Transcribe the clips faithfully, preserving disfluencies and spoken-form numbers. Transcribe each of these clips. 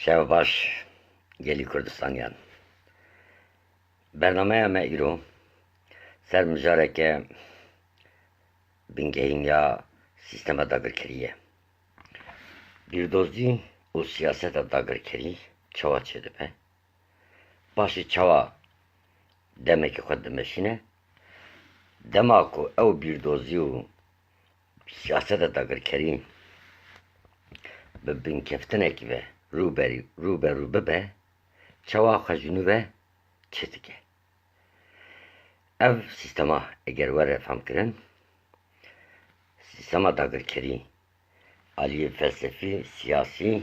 Şev baş, gelî Kurdistaniyan. Bernameya me îro ser mijareke bingehîn ya sîstema dagirkerî ye. Bîrdozî û siyaseta dagirkerî çawa çêdibe? Paşê çawa demekê xwe dimeşîne? Dema ku ew bîrdozî û siyaseta dagirkerî bi binkeftinekî ve rûberî, rûberû bibe, çawa xwe ji nû ve çêdike? Ev sîstema eger were femkirin, sîstema dagirkerî aliyê felsefî, siyasî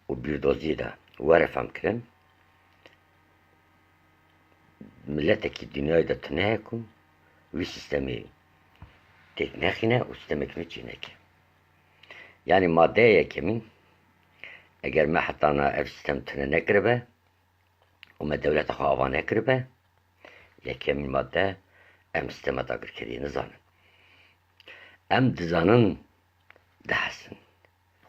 û bîrdozî de were femkirin, miletekî dinyayê de tune ye ku wî sîstemê têk nexîne û sîstemekî nû çêneke. Yanî madeya yekemîn, eger me heta niha ev sîstem tune nekiribe û me dewleta xwe ava nekiribe, yekemîn madde, em sîstema dagirkeriyê nizanin. Em dizanin dihesin.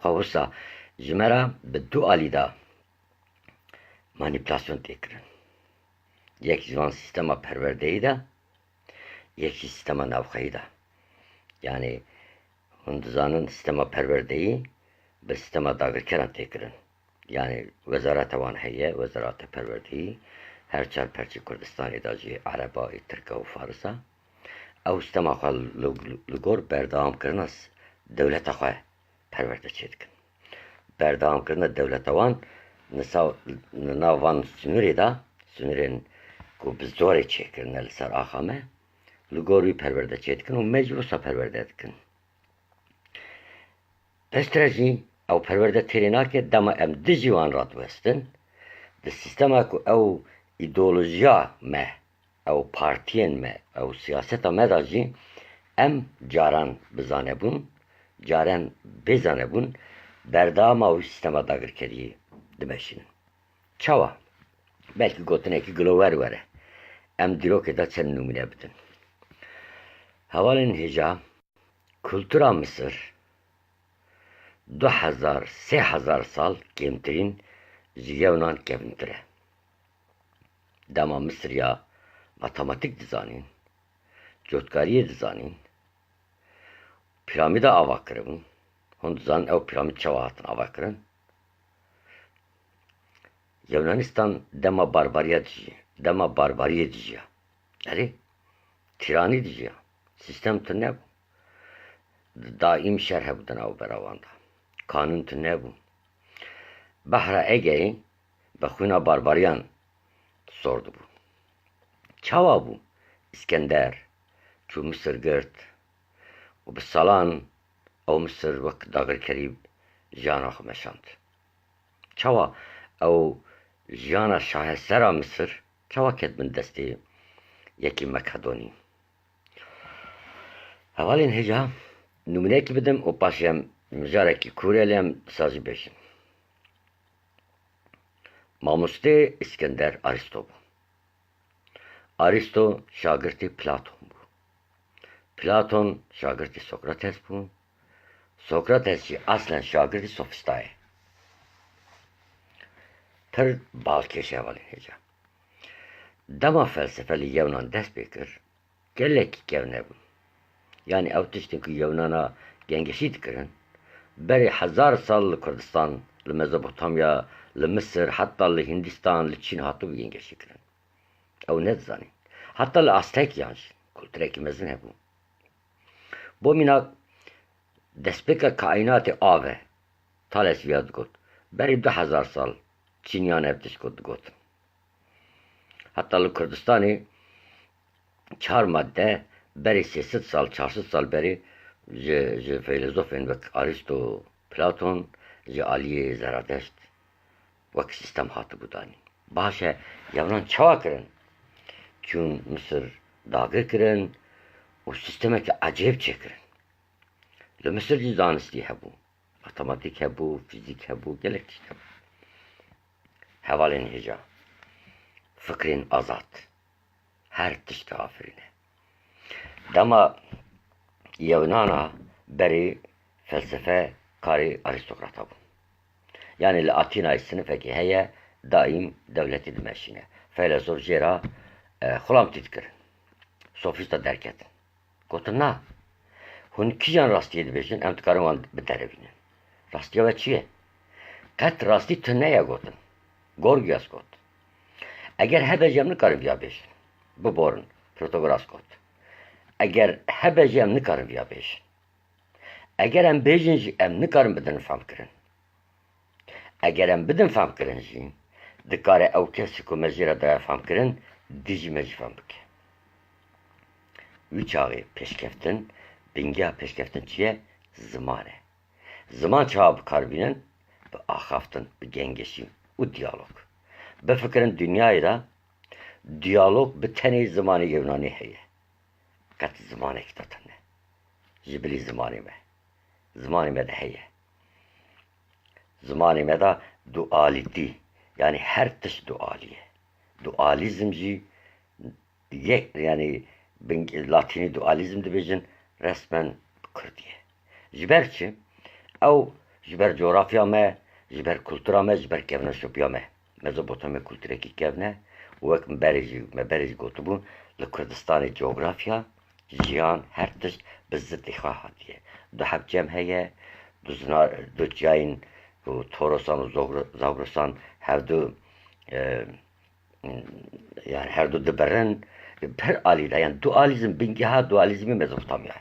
Xwe wisa ji me re bi du alî de manîpulasyon tê kirin. Yek ji van sîstema perwerdeyî de, yek jî sîstema navxweyî de. Yanî hûn dizanin sîstema perwerdeyî bi sîstema dagirkeran tê kirin. Yanî wezareta wan heye, wezareta perwerdeyî, her çar perçê Kurdistanê de jî, Ereba, ê Tirka û Farisa. Ew sîstema xwe li, li gor berdewamkirina s-, dewleta xwe perwerde çêdikin. Berdewamkirina dewleta wan nisa-, li nav van sinûrê de, sinûrên ku bi zorê çêkirine li ser axa me, li gor wî perwerde çêdikin û me jî wisa perwerde dikin. Piştre jî ew perwerde têrê nake, dema em dijî wan radiwestin, di sîstema ku ew îdeolojiya me, ew partiyên me, ew siyaseta me de jî em caran bi zanebûn, caran bê zanebûn, berdewama wî sîstema dagirkeriyê dimeşînin. Çawa? Belkî gotinekî gilower were. Em dîrokê de çend nimûne bidin. Hevalên hêja, kultura Misir du hezar, sê hezar sal kêmtirîn ji Yewnan kevintir e. Dema Misiriya matematîk dizanîn, cotkariyê dizanîn, piramîda ava kiribûn. Hûn dizanin ew piramîd çawa hatin avakirin? Yewnanistan dema barbariya dijî, dema barbariyê dijiya. Erê, tîranî dijiya. Sîstem tune bû. Daîm şer hebû di navbera wan de. Kanûn tune bû. Behra Egeyê bi xwîna barbariyan sor dibû. Çawa bû? Îskender çû Misir girt û bi salan ew Misir wek dagirkerî jiyana xwe meşand. Çawa ew jiyana şahesera Misir çawa ket bin destê yekî Makedonî? Hevalên hêja, nimûneyekî bidim û paşê em mijarekî kûr e lê em sazî bêjin. Mamostê Îskender Arîsto bû. Arîsto şagirtî Platon bû. Platon şagirtî Sokrates bû. Sokrates jî aslen şagirtî sofîstayê. Pir balkêş e hevalên hêja. Dema felsefe li Yewnan dest pê kir, gelekî kevne bûn. Yanî ew tiştên ku Yewnana gengeşî dikirin, berê hezar sal li Kurdistan, li Mezopotamya, li Misir, heta li Hindistan, li Çîn hatibû gengeşî kirin. Ew nedizanîn. Heta li Aztekiyan jî kulturekî mezin hebû. Bo mînak, destpêka kaînatê av e. Thales viya digot. Berî du hezar sal Çîniyan ev tişt got, digotin. Heta li Kurdistanê çar madde berî sê sed sal, çar sed sal berî ji, ji feylezofên wek Arîsto, Platon, ji aliyê Zeradeşt wek sîstem hatibû danîn. Baş e, Yewnan çawa kirin? Çûn Misir dagir kirin û sîstemeke ecêb çêkirin. Li Misir jî zanistî hebû. Matematîk hebû, fîzîk hebû, gelek tişt hebû. Hevalên hêja, fikrên azad her tişt diafirîne. Dema Yewnana berê felsefe karê arîstokrata bû. Yanî li Atînayê sinifekê heye, daîm dewletê dimeşîne. Feylesof jê re, e, xulamtî dikirin. Sofîsta derketin. Gotin, na. Hûn kîjan rastiyê dibêjin, em dikarin wan biterivînin. Rastiya we çi ye? Qet rastî tune ye gotin. Gorgias got. Eger hebe jî em nikarin viya bêjin. Biborin, Protagoras got. Eger hebe jî em nikarin viya bêjin. Eger em bêjin jî em nikarin bidin fam kirin. Eger em bidin fam kirin jî, dikare ew kesî ku me jê re daye fam kirin, dijî me jî fam bike. Wî çaxê pêşkeftin, bingeha pêşkeftin çi ye? Ziman e. Ziman çawa bi kar bînin? Bi axaftin, bi gengeşî û diyalog. Bifikirin dinyayê de diyalog bi tenê zimanê Yewnanê heye. Qet zimanekî de tune. Ji bilî zimanê me. Zimanê me de heye. Zimanê me de dualîtî, yanî her tişt dualî ye. Dualîzm jî yek, yanî bin-, latînî dualîzm dibêjin, resmen kurdî ye. Ji ber çi? Ew ji ber cografya me, ji ber kultura me, ji ber kevneşopiya me. Mezopotamya kulturekî kevn e û wek me berê jî, me berê jî gotibû, li Kurdistanê cografya, jiyan, her tişt bi zidê xwe hatiye. Du heb cem heye, du zinar, du ciyayên ku Torosan û Zogr-, Zagrosan hevdu, e, yani her du dibirin, her alî de, yani dualîzm, bingeha dualîzmê Mezopotamya ye.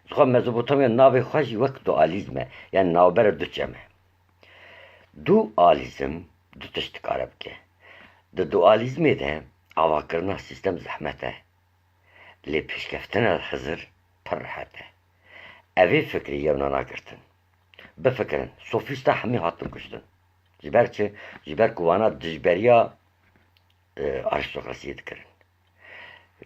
Ji xwe Mezopotamya navê xwe jî wek dualîzm e, yani navbera du cem e. Dualîzm du tişt dikare bike. Di dualîzmê de avakirina sîstem zehmet e. Lê pêşkeftina Xizir pir rehet e. Ev ê fikrê Yewnana girtin. Bifikirin, sofîsta hemî hatin kuştin. Ji ber çi? Ji ber ku wana dijberiya, e, arîstokrasiyê dikirin.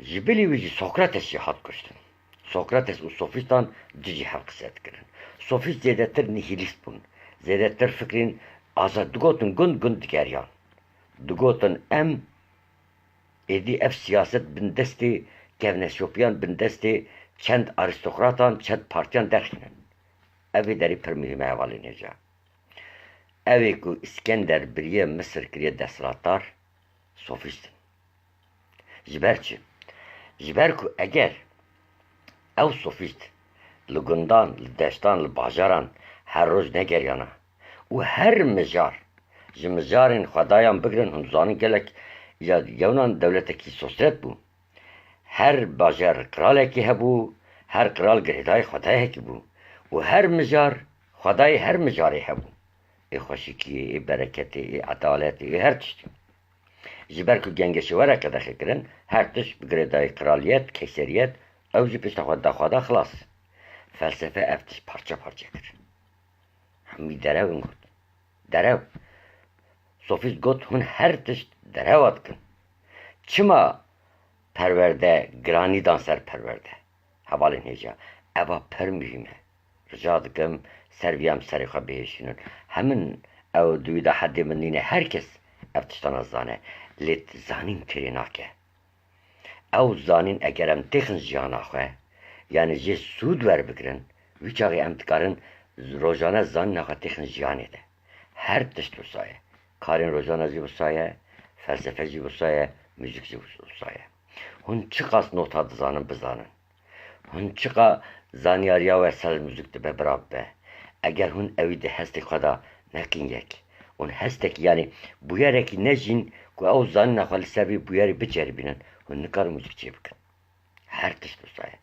Ji bilî wî jî Sokrates jî hat kuştin. Sokrates û sofîstan dijî hev qise dikirin. Sofîst zêdetir nihîlîst bûn. Zêdetir fikrên azad digotin gund gund digeriyan. Digotin em êdî ev siyaset bin destê kevneşopiyan, bin destê çend arîstokratan, çend partiyan derxînin. Ev ê derî pir muhîm e hevalên hêja. Ew ê ku Îskender biriye Misir kiriye desthilatdar, sofîst in. Ji ber çi? Ji ber ku eger ew sofîst li gundan, li deştan, li bajaran her roj negeriyana û her mijar ji mijarên xwedayan bigirin, hûn dizanin gelek ya Yewnan dewletekî sosret bû. Her bajar qiralekî hebû, her qiral girêdayî xwedayekî bû û her mijar xwedayê her mijarê hebû. Ê xweşikiyê, ê bereketê, ê edaletê, ê her tiştî. Ji ber ku gengeşê were qedexekirin, her tişt bi girêdayî qiraliyet, keyseriyet, ew jî pişta xwe da xwe da xilas. Felsefe ev tişt parçe parçe kir. Hemî derew in got. Derew. Sofîst got, hûn her tişt derewa dikin. Çima perwerde giranî dan ser perwerde? Hevalên hêja, eva pir muhîm e. Rica dikim, ser vî em serê xwe bihêşînin. Hemin ew di wî de hedê min nîne, her kes ev tiştana zane. Lê zanîn têrê nake. Ew zanîn eger em têxin jiyana xwe, yanî jê sûd werbigirin, wî çaxê em dikarin rojane zanîna xwe têxin jiyanê de. Her tişt wisa ye. Karên rojane jî wisa ye, felsefe jî wisa ye, muzîk jî wisa ye. Hûn çiqas nota dizanin bizanin. Hûn çiqa zanyariya we ser muzîk dibe bira bibe. Eger hûn ewî di hestê xwe de nekin yek, hûn hestekî, yanî bûyerekî nejîn ku ew zanîna xwe li ser vî bûyerî biceribînin, hûn nikarin muzîk çêbikin. Her tişt wisa ye.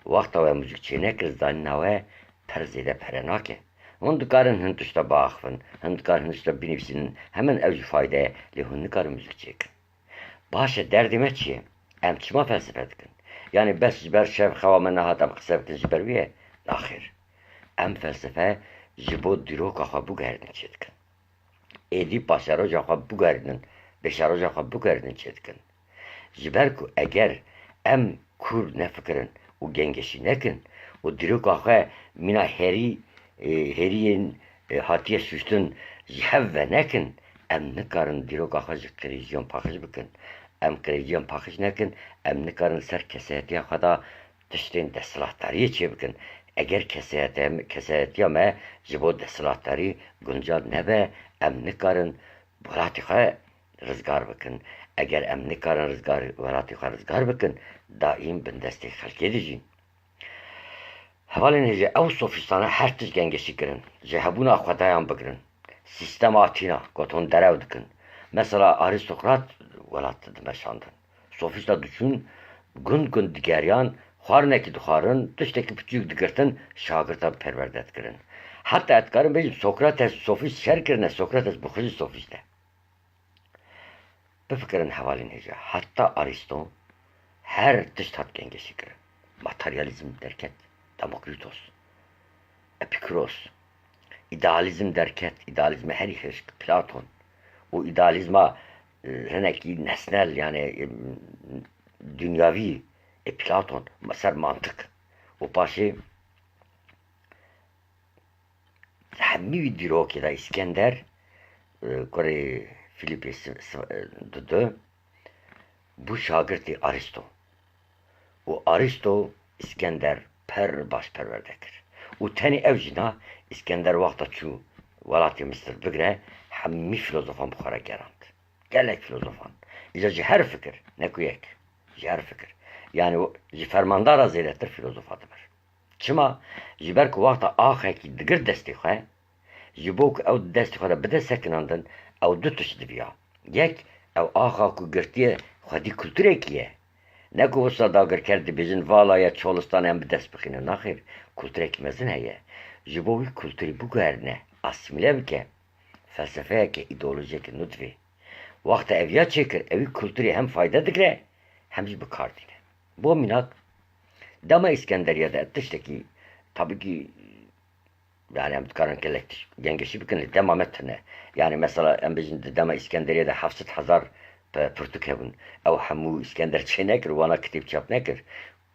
Wexta we muzîk çênekir, zanîna we pir zêde pere nake. Hûn dikarin hin tişta biaxivin, hin dikarin hin tişta binivîsînin, hemin ew jî fayde ye, lê hûn nikarin muzîk çêkin. Baş e, derdê me çi ye? Em çima felsefe dikin? Yanî bes ji ber şev xewa me nehat em qise bikin ji ber wî ye? Naxêr. Em felsefe ji bo dîroka xwe biguherînin çêdikin. Êdî paşeroja xwe biguherînin, pêşeroja xwe biguherînin çêdikin. Ji ber ku eger em kûr nefikirin û gengeşî nekin û dîroka xwe mîna herî, e, heriyên, e, hatiye şuştin ji hev ve nekin, em nikarin dîroka xwe ji qirêjiyan paqij bikin. Em qirêjiyan paqij nekin, em nikarin li ser kesayetiya xwe de tiştên desthilatdariyê çêbikin. Eger kesayete-, kesayetiya me ji bo desthilatdarî gunca nebe, em nikarin welatê xwe rizgar bikin. Eger em nikarin rizgar, welatê xwe rizgar bikin, daîm bindestê xelkê dijîn. Hevalên hêja, ew sofîstane her tişt gengeşî kirin. Ji hebûna xwedayan bigirin, sîstema Atîna, gotin derew dikin. Mesela arîstokrat welat dimeşandin. Sofîsta diçûn, gund gund digeriyan, xwarinekî dixwarin, tiştekî piçûk digirtin, şagirta perwerde dikirin. Heta ez dikarim bêjim, Sokrates sofîst şer kirine, Sokrates bi xwe jî sofîst e. Bifikirin hevalên hêja, heta Arîsto her tişt hat gengeşî kirin. Materyalîzm derket, Demokritos, Epikuros, îdealîzm derket, îdealîzmê herî xişk, Platon, û îdealîzma, e, hinekî nesnel, yani, e, dinyavî, e, Platon, ser mantiq. Û paşê hemî wî dîrokê de Îskender, e, kurê Filîpê si-, si-, e, dudu, bû şagirtê Arîsto. Û Arîsto Îskender per baş perwerde kir. Û tenê ew jî na, Îskender wexta çû welatê Misir bigire, hemî filozofan bi xwe re gerand. Gelek filozofan. Îca ji her fikir, ne ku yek, ji her fikir. Yani ji fermandara zêdetir filozofa dibir. Çima? Ji ber ku wexta axekî digir destê xwe, ji bo ku ew di destê xwe de bide sekinandin, ew du tişt diviya. Yek, ew axa ku girtiye xwedî kulturekî ye. Ne ku wisa dagirker dibêjin, vala ye Çolistan em bi dest bixînin. Naxêr, kulturekî mezin heye. Ji bo wî kulturî biguherîne, asîmîle bike, felsefeyeke, îdeolojiyeke nû divê. Wexta ev ya çêkir, ewî kulturê hem fayde digire, hem jî bi kar tîne. Bo mînak, dema Îskenderiye de tiştekî, tabî kî, yani em dikarin gelek tişt gengeşî bikin, lê dema me tune. Yani mesela em bêjin di dema Îskenderiye de heft sed hezar pe-, pirtûk hebûn. Ew hemû Îskender çê nekir, wana kitêb çap nekir.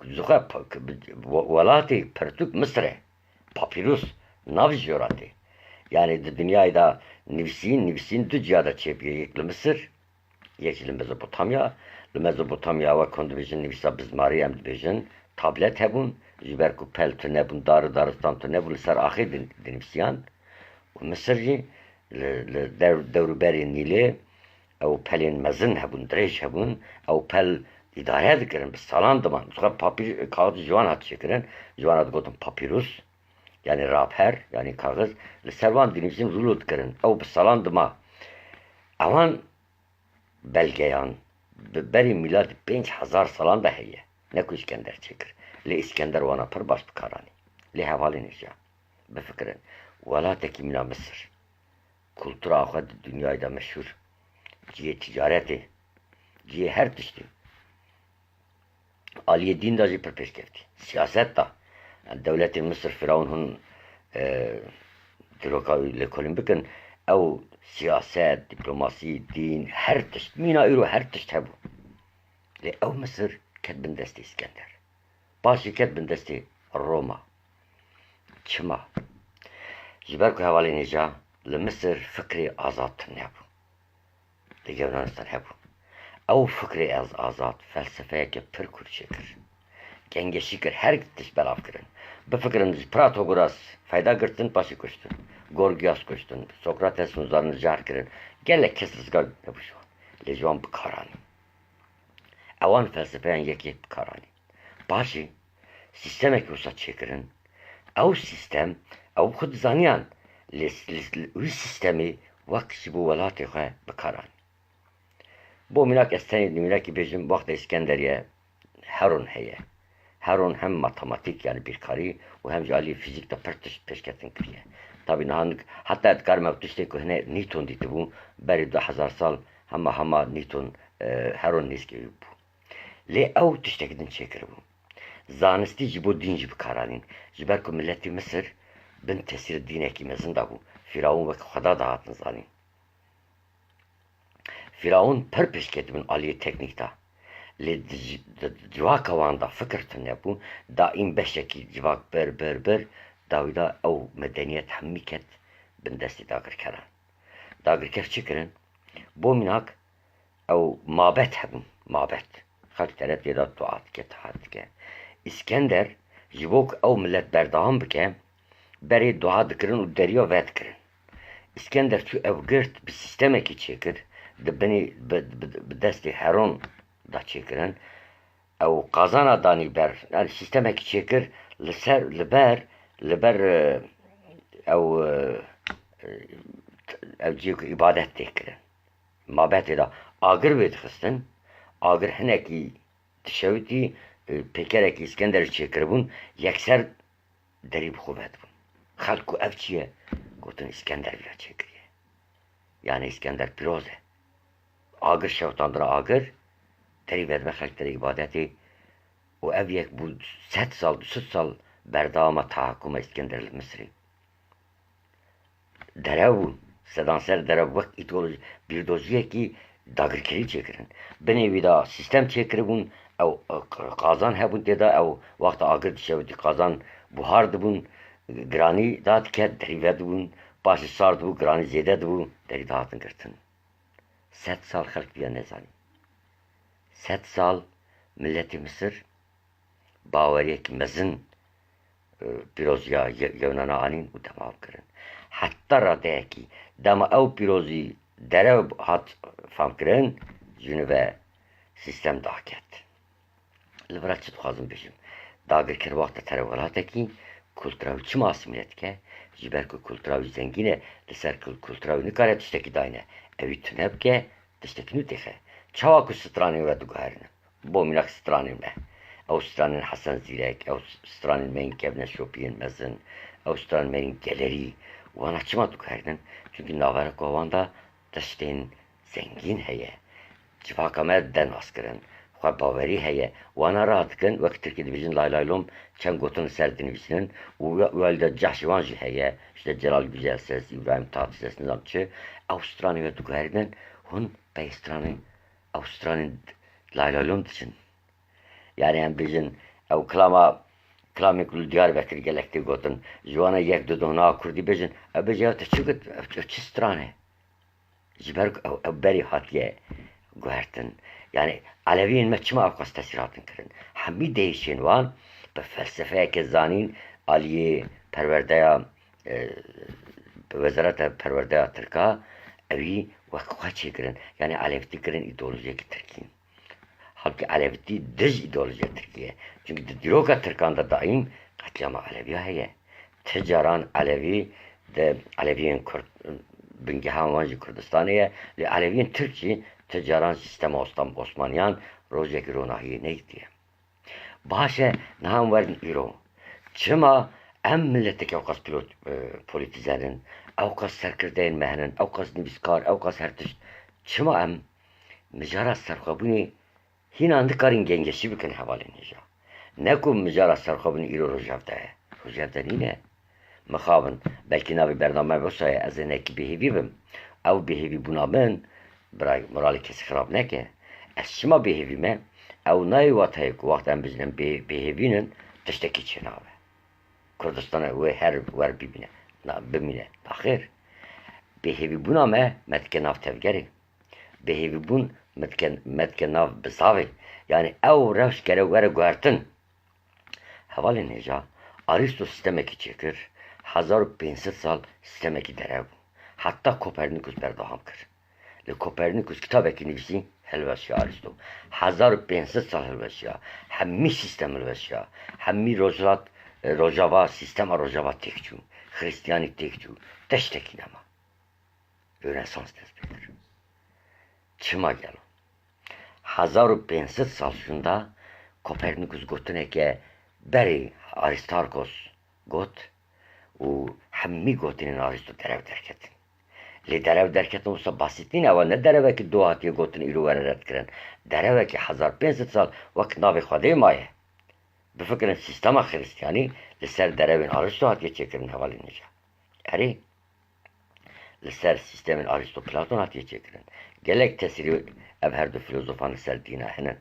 Zixwe pa-, k-, bi-, we-, welatê pirtûk Misir e. Papîrus, nav ji jora tê. Yani di dinyayê de nivîsîn, nivîsîn du ciya de çêbûye, yek li Misir, yek jî li Mezopotamya. Li Mezopotamya wek hûn dibêjin nivîsa bizmarî em dibêjin, tablet hebûn, ji ber ku pel tune bûn, dar û daristan tune bûn, li ser axê din-, dinivîsiyan. Û Misir jî li, li dew-, dewrûberê Nîlê ew pelên mezin hebûn, dirêj hebûn, ew pel îdare dikirin, bi salan diman. Xwe papîr, kaxid ji wan hat çêkirin, ji wan hat gotin papîrus, yani raper, yani kaxiz, li ser wan dinivîsin, rulo dikirin. Ew bi salan dima. Ewan belgeyan bi berî mîladî pênc hezar salan de heye. Ne ku Îskender çêkir. Lê Îskender wana pir baş bi kar anî. Lê hevalên hêja, bifikirin, welatekî mîna Misir, kultura xwe di dinyayê de meşhûr, cihê ticaretê, cihê her tiştî. Aliyê dîn de jî pir pêşkeftî. Siyaset de, yani dewletê Misir, Firavun hûn, e, dîroka wî lêkolîn bikin, ew siyaset, dîplomasî, dîn, her tişt, mîna îro her tişt hebû. Lê ew Misir ket bin destê Îskender. Paşê ket bin destê Roma. Çima? Ji ber ku hevalên hêja li Misir fikrê azad tune bû. Li Yewnanistan hebû. Ew fikrê ez-, azad felsefeyeke pir kûr çêkir. Gengeşî kir, her tişt belav kirin. Bifikirin, ji Protagoras fayda girtin, paşê kuştin. Gorgias kuştin. Sokrates hûn zanin jar kirin. Gelek kes rizgar nebû ji wan. Lê ji wan bi kar anî. Ewan felsefeyan yek yek bi kar anî. Paşê sîstemekî wisa çêkirin. Ew sîstem, ew bi xwe dizaniyan, lê, lê, lê wî sîstemê wek ji bo welatê xwe bi kar anî. Bo mînak ez tenê nîmînekî bêjim, wexta Îskenderiye Heron heye. Heron hem matematîk, yani bîrkarî û hem jî alî fîzîk de pir tişt pêşketin kiriye. Tabî niha nik-, heta ez dikarim ew tiştê ku hine Newton dîtibû, berî du hezar sal hema hema Newton, e, Heron nêzîkê wî bû. Lê ew tiştekî din çêkiribû. Zanistî ji bo dîn jî bi kar anîn. Ji ber ku miletî Misir bin tesîrê dînekî mezin de bû. Firawûn wek xweda dihatin zanîn. Firawûn pir pêşketibûn aliyê teknîk de. Lê di ji-, di civaka wan de fikir tune bû. Daîm beşekî civak bir, bir, bir. Dawî de ew medeniyet hemî ket bin destê dagirkeran. Dagirker çi kirin? Bo mînak, ew mabet hebûn, mabet. Xelk tere tê de dua dike, tahat dike. Îskender Ji bo ku ew milet berdewam bike, berê dua dikirin û deriya vedikirin. Îskender çû ew girt, bi sîstemekî çêkir, di binê, bi, bi, bi destê Heron da çêkirin. Ew qazana danî ber, yani sîstemekî çêkir, li ser, li ber, li ber, e, ew, e, ew cihê ku îbadet tê kirin. Mabetê de agir wê dixistin, agir hinekî dişewitî, e, pêkerekî Îskender jî çêkiribûn, yekser derî bi xwe vedibûn. Xelk ku ev çi ye? Gotin Îskender vîya çêkiriye. Yani Îskender pîroz e. Agir şewitandina agir, derî vedibe xelk derê îbadetê û ev yek bû sed sal, du sed sal berdewama tehakuma Îskender li Misirê. Derew bûn. Sedan ser derew wek îdeoloji, bîrdojiyekî dagirkerî çêkirin. Binê wî de sîstem çêkiribûn, ew, e, qazan hebûn tê de, ew wexta agir dişewitî qazan buhar dibûn, giranî dadiket, derî vedibûn, paşê sar dibû, giranî zêde dibû, derî dihatin girtin. Sed sal xelk viya nezanî. Sed sal miletê Misir baweriyek mezin, e, pîroziya ye-, Yewnana anîn û temam kirin. Heta radeyekî dema ew pîrozî derew hat famkirin, ji nû ve sîstem daket. Li vira çi dixwazim bêjim? Dagirker wexta tere welatekî kultura wî çima asîmîle dike? Ji ber ku kultura wî zengîn e, li ser kul-, kultura wî nikare tiştekî dayne. Ewî tune bike, tiştekî nû têxe. Çawa ku stranên we diguherînin? Bo mînak stranên me. Ew stranên Hesen Zîrek, ew stranên me yên kevneşopiyên mezin, ew stranên me yên gelerî. Wana çima diguherînin? Çunkî navera ku wan de tiştên zengîn heye. Civaka me dide naskirin. Xwebawerî heye. Wana radikin, wek tirkî dibêjin lay lay lom, çend gotin li ser dinivîsînin û we-, welî de cehşê wan jî heye. Îşte Celal Güzel Ses, Îbrahîm Tatlıses, nizam çi. Ew stranê we diguherînin, hûn pey stranên, ew stranên lay lay lom diçin. Yani em bêjin, ew kilama, kilamê ku li Diyarbekir gelek tê gotin. Ji wana yek du dona kurdî bêjin. Ew bêje, ya te çi got? Ev, ev çi stran e? Ji ber ku ew, ew berê hatiye guhertin. Yani Elewiyên me çima ew qas tesîr hatin kirin? Hemî deyişên wan bi felsefeyeke zanîn aliyê perwerdeya, e, Wezareta Perwerdeya Tirka ewî wek xwe çêkirin. Yani Elewîtî kirin îdeolojiyekî tirkî. Halbûkî Elewîtî dij îdeolojiya tirkî ye. Çunkî di dîroka tirkan de daîm qetlîama Elewiya heye. Ti caran Elewî di Elewiyên Kurd, bingehan wan jî Kurdistanê ye. Lê Elewiyên Tirk jî ti caran sîstema Ostan-, Osmaniyan rojekî ronahiyê nedîtiye. Baş e, niha em werin îro. Çima em miletek ew qas pilot-, e, polîtîze nin? Ew qas serkirdeyên me hene, ew qas nivîskar, ew qas her tişt. Çima em mijara serxwebûnê hîna nikarin gengeşî bikin hevalên hêja? Ne ku mijara serxwebûnê îro rojevde ye. Rojevde nîne. Mixabin, belkî navê bername wisa ye, ez ê hinekî bêhêvî bim. Ew bêhêvîbûna min, birayê, moralê kesî xirab neke. Ez çima bêhêvî me? Ew nayê wateyê ku wexta em bijîn em bê-, bêhêvî nin, tiştekî çênabe. Kurdistana wê her wer bibîne, na, bimîne. Naxêr. Bêhêvîbûna me, me dike nav tevgerê. Bêhêvîbûn me dike, me dike nav bizavê. Yani ew rewş gere were guhertin. Hevalên hêja, Arîsto sîstemekî çêkir, hezar û pênc sed sal sîstemekî derew bû. Heta Kopernikus berdewam kir. Li Kopernikus kitabekî nivîsî, hilweşiya Arîsto. Hezar û pênc sed sal hilweşiya. Hemî sîstem hilweşiya. Hemî rojhilat, e, rojava, sîstema rojava têk çû. Xristiyanî têk çû. Tiştekî nema. Rönesans dest pê kir. Çima gelo? Hezar û pênc sed sal şûnda Kopernikus gotineke berê Aristarkos got û hemî gotinên Aristo derew derketin. Lê derew derketin wisa basît nîne, ewa ne derewekî do hatiye gotin îro were redkirin. Derewekî hezar pênc sed sal wek navê Xwedê maye. Bifikirin sîstema Xiristiyanî li ser derewên Aristo hatiye çêkirin hevalên hêja. Erê, li ser sîstemên Aristo Platon hatiye çêkirin. Gelek tesîrê ev her du filozofan li ser dîna hene.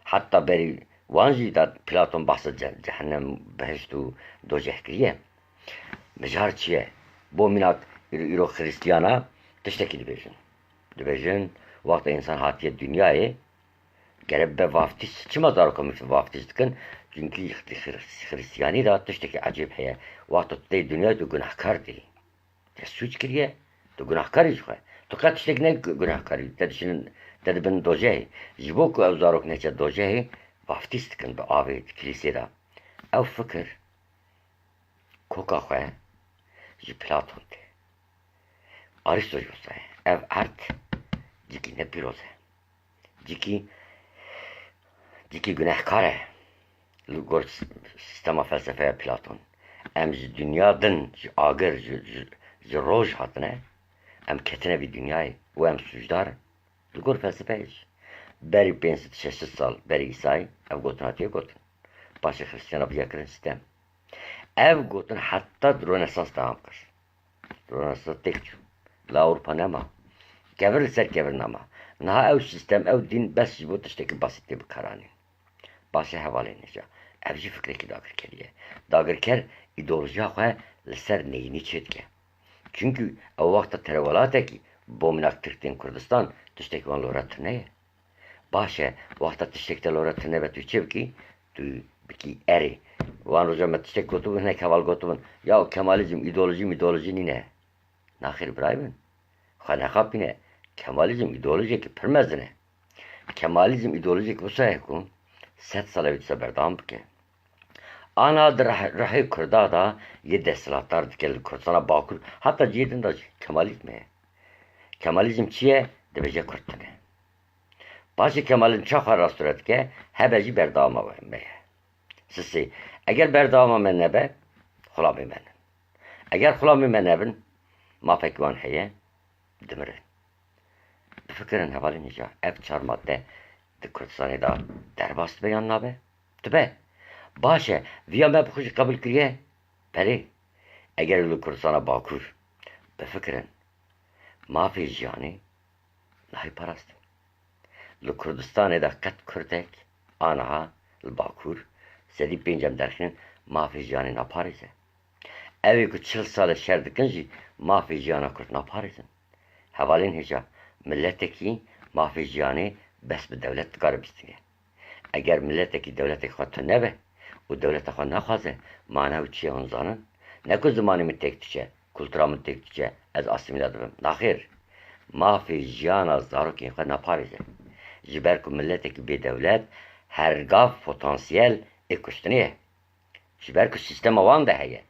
Heta berî wan jî da Platon behsa ce-, cehennem, behişt û dojeh kiriye. Mijar çi ye? Bo mînak îro, îro Xiristiyana tiştekî dibêjin. Dibêjin, wexta însan hatiye dinyayê, gere be vaftîz. Çima zaroka min vaftiz dikin? Çunkî Xri-, Xri-, Xristiyanî de tiştekî ecêb heye. Wexta tu tê dinyayê tu gunehkar dî. Te sûc kiriye, tu gunehkar î ji xwe. Tu qet tiştek ne gu-, gunehkar î. Te dişin, te dibin dojehê. Ji bo ku ew zarok neçe dojehê, vaftîz dikin bi avê di kilîsê de. Ew fikir koka xwe ji Platon tê. Aristo jî wisa ye. Ev erd cîkî ne pîroz e. Cîkî, cîkî gunehkar e. Li gor s-, sîstema felsefeya Platon. Em ji dinya din, ji agir, ji, ji, ji roj hatine. Em ketine vî dinyayê û em sûcdar in. Li gor felsefeyê jî. Berî pênc sed şeş sed sal berî Îsayî ev gotin hatiye gotin. Paşê Xristiyana viya kirin sîstem. Ev gotin heta di Ronesans dewam kir. Ronesans têk çû. Li Ewropa nema. Kevir li ser kevir nema. Niha ew sîstem, ew dîn bes ji bo tiştekî basît tê bikaranîn. Baş e hevalên hêja. Ev jî fikrekî dagirkerî ye. Dagirker îdeolojiya xwe li ser neyînî çêdike. Çunkî ew wexta te re welatekî bo minak Tirk tên Kurdistan, tiştekî wan li we re tune ye. Baş e, wexta tiştek te li we re tune be, tu çi bikî? Tu bikî erê. Wan roja me tiştek gotibû, hinek heval gotibûn, ya Kemalizm îdeolojî mîdeolojî nîne. Naxêr birayê min. Xwe nexapîne. Kemalizm îdeolojiyekî pir mezin e. Kemalizm îdeolojiyek wisa ye ku sed sal e wê dîsa berdewam bike. Ana di rih-, rihê Kurda de yê desthilatdar dike li Kurdistana Bakur, heta cihê din de jî Kemalizm heye. Kemalizm çi ye? Dibêje Kurd tune. Paşê Kemalizm çaxa rastûre dike, hebe jî berdewama we me ye. Sisê, eger berdewama me nebe, xulamê me ne. Eger xulamê me nebin, mafekî wan heye, dimirin. Bifikirin hevalên hêja, ev çar madde di Kurdistanê de derbas dibe yan nabe? Dibe. Baş e, viya me bi xwe jî qebûl kiriye? Belê. Eger li Kurdistana Bakur, bifikirin, mafê jiyanê nahê parastin. Li Kurdistanê de qet Kurdek aniha li Bakur sedî pênc em derxînin mafê jiyanê naparêze. Ew ê ku çil sal e şer dikin jî mafê jiyana Kurd naparêzin. Hevalên hêja, miletekî mafê jiyanê bes bi dewlet dikare bistîne. Eger miletekî dewletek xwe tune be û dewleta xwe nexwaze, mana wî çi ye hûn zanin? Ne ku zimanê min têk diçe, kultura min têk diçe, ez asîmîle dibim. Naxêr, mafê jiyana zarokên xwe naparêze. Ji ber ku miletekî bê dewlet her gav potansiyel ê kuştinê ye. Ji ber ku sîstema wan de heye.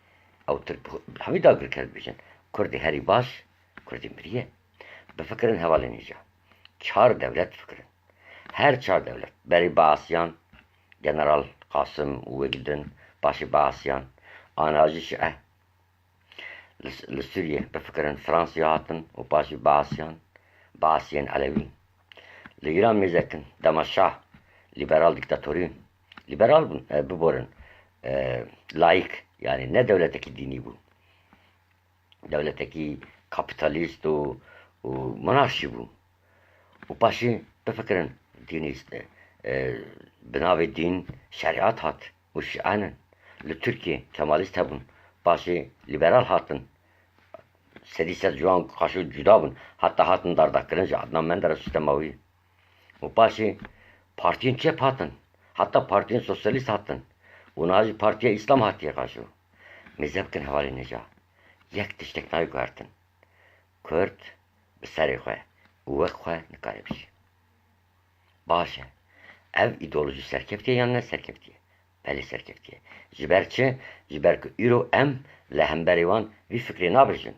Ew Tirk bi xwe, hemî dagirker dibêjin. Kurdê herî baş, Kurdê mirî ye. Bifikirin hevalên hêja. Çar dewlet bifikirin. Her çar dewlet. Berî Baasiyan, General Qasim û wek din, paşê Baasiyan. Ana jî Şi'e. Li, li Sûriyê bifikirin, Fransî hatin û paşî Baasiyan, Baasiyên Elewî. Li Îran mêzekin, dema Şah, lîberal dîktatorî, lîberal bûn, e, biborin, e, layîk, yanî ne dewletekî dînî bû. Dewletekî kapîtalîst û, û monarşî bû. Û paşê bifikirin, dînî, e, e, bi navê dîn şerîat hat û şi'an in. Li Tirkiyê kemalîst hebûn, paşê lîberal hatin. Sedî sed ji wan qaşo cuda bûn. Heta hatin dardakirin ji Adnan Menderes sîstema wî. Û paşê partiyên çep hatin. Heta partiyên sosyalîst hatin. Û niha jî Partiya Îslam hatiye qaşo. Mêze bikin hevalên hêja. Yek tiştek nayê guhertin. Kurd bi serê xwe û wek xwe nikare bijî. Baş e. Ev îdeolojî serkeftiye yan ne serkeftiye? Belê serkeftiye. Ji ber çi? Ji ber ku îro em li hemberî wan vî fikrê nabêjin.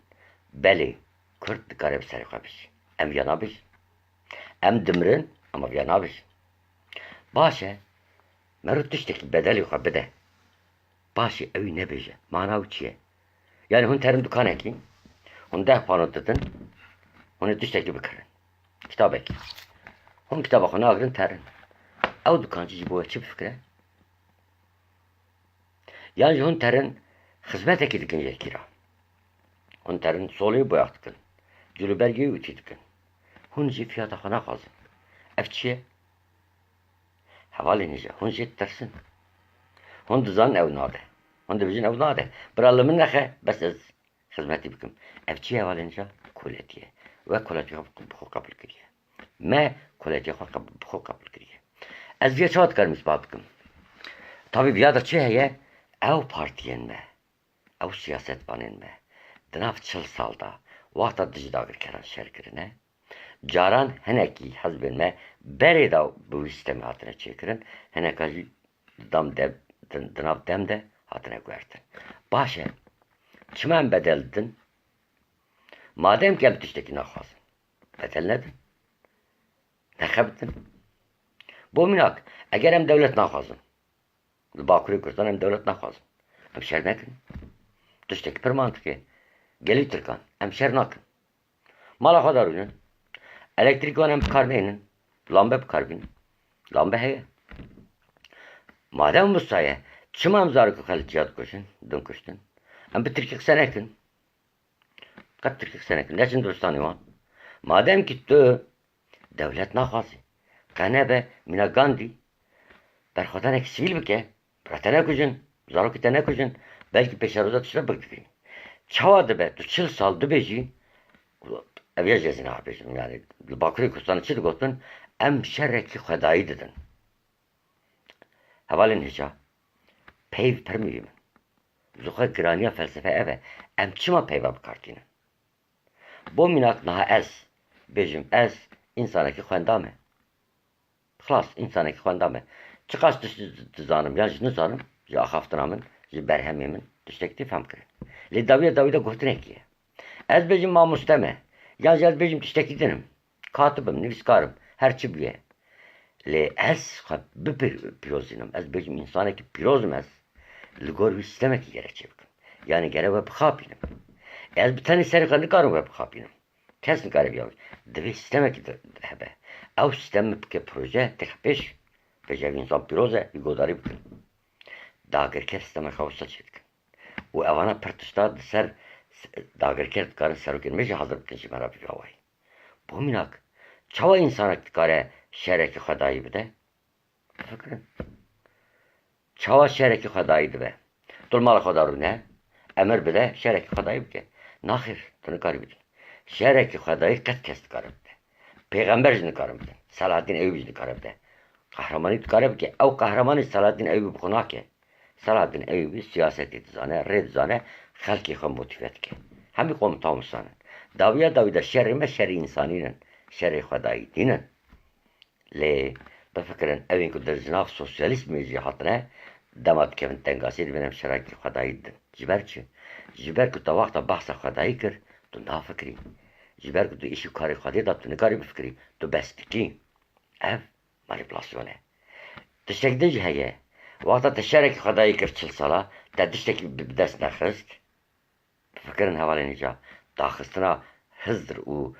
Belê, Kurd dikare bi serê xwe bijî. Em viya nabêjin. Em dimirin, em viya nabêjin. Baş e. Mero tiştekî bedelê xwe bide. Paşê ewî nebêje. Mana wî çi ye? Yanî hûn terin dukanekî, hûn deh pano didin, hûn ê tiştekî bikirin. Kitabekî. Hûn kitaba xwe nagirin terin. Ew dukancî ji bo we çi bifikire? Yan jî hûn terin xizmetekî dikin yekî re. Hûn terin solê boyax dikin. Cilûbergê wî tî dikin. Hûn jî fiyata xwe naxwazin. Ev çi ye? Hevalên hêja, hûn jê ditirsin. Hûn dizanin ew nade. Hûn dibêjin ew nade. Bira li min nexe, bes ez xizmetî bikim. Ev çi ye hevalên hêja? Koletî ye. We koletî xwe bi xwe qebûl kiriye. Me koletî xwe qeb-, bi xwe qebûl kiriye. Ez vê çawa dikarim îspat bikim? Tabî viya de çi heye? Ew partiyên me, ew siyasetvanên me di nav çil sal de wexta dijî dagirkeran şer kirine, caran hinekî hizbên me berê de bi wî stemê hatine çêkirin, hineka jî di dam de, di, di nav dem de hatine guhertin. Baş e, çima em bedel didin? Madem ki em tiştekî naxwazin, bedel nedin. Nexebitin. Bo mînak, eger em dewlet naxwazin, li Bakurê Kurdistan em dewlet naxwazin, em şer nekin. Tiştekî pir mantiqî ye. Gelî Tirkan, em şer nakin. Mala xwe de rûnin. Elektrîk wan em bi kar neynin. Lambe bi kar bînin. Lambe heye. Madem wisa ye, çima em zarokê xwe li çiya dikuşin, din kuştin? Em bi tirkî qise nekin. Qet tirkî qise nekin. Neçin diristanê wan. Madem ki tu dewlet naxwazî, qe nebe mîna Gandî berxwedanek sivîl bike, bira te nekujin, zarokê te nekujin, belkî pêşeroja tiştre bigirin. Çawa dibe tu çil sal dibêjî, ev ya jî ez ê niha bêjim, yani li Bakurê Kurdistanê çi digotin, em şerekî xwedayî didin. Hevalên hêja, peyv pir muhîm in. Ji xwe giraniya felsefe ev e, em çima peyva bi kar tînin? Bo mînak niha ez bêjim, ez însanekî xwenda me. Xilas, însanekî xwenda me. Çiqas tişt dizanim yan jî nizanim, ji axaftina min, ji berhemê min tiştekî tê fehmkirin. Lê dawiya dawî de gotinekî ye. Ez bêjim mamoste me, yan jî ez bêjim tiştekî din im. Katib im, nivîskar im, her çi bûye. Lê ez xwe bipir-, pîrozînim. Ez bêjim însanekî pîroz im ez. Li gor wî stemekî gere çêbikim. Yanî gere we bixapînim. Ez bi tenê serê xwe nikarim we bixapînim. Kes nikare vîya bike. Divê stemekî di-, hebe. Ew stem bike proje, têxe pêş. Vêca vî însan pîroz e, wî guhdarî bikin. Dagirker stemeke wisa çêdikin. Û evana pir tişta di ser s-, dagirker dikarin serokên me jî hazir bikin ji me re bi vî awayî. Bo mînak, çawa însanek dikare şerekî xwedayî bide? Bifikirin. Çawa şerekî xwedayî dibe? Tu li mala xwe de rûne, emir bide, şerekî xwedayî bike. Naxêr, tu nikarî bidî. Şerekî xwedayî qet kes dikare bide. Pêxember jî nikare bide. Selahaddîn Eyûbî jî nikare bide. Qehremanî dikare bike. Ew qehremanî Selahaddîn Eyûbî bi xwe nake. Selahaddîn Eyûbî siyasetê dizane, rê dizane, xelkê xwe motîve dike. Hemî komutan wisan in. Dawiya dawî de şerê me şerê însanî nin, şerê xwedayî nînin. Lê bifikirin, ewên ku di nav sosyalîzmê jî hatine, dema dikevin tengasiyê, divên em şerekî xwedayî didin. Ji ber çi? Ji ber ku te wexta behsa xwedayî kir, tu nafikirî. Ji ber ku tu îş û karê Xwedê de tu nikarî bifikirî, tu bes dikî. Ev manîpulasyon e. Tiştek din jî heye. Wexta te şerekî xwedayî kir çil sala, te tiştekî bi, bi dest nexist. Bifikirin hevalên hêja, daxistina hizr û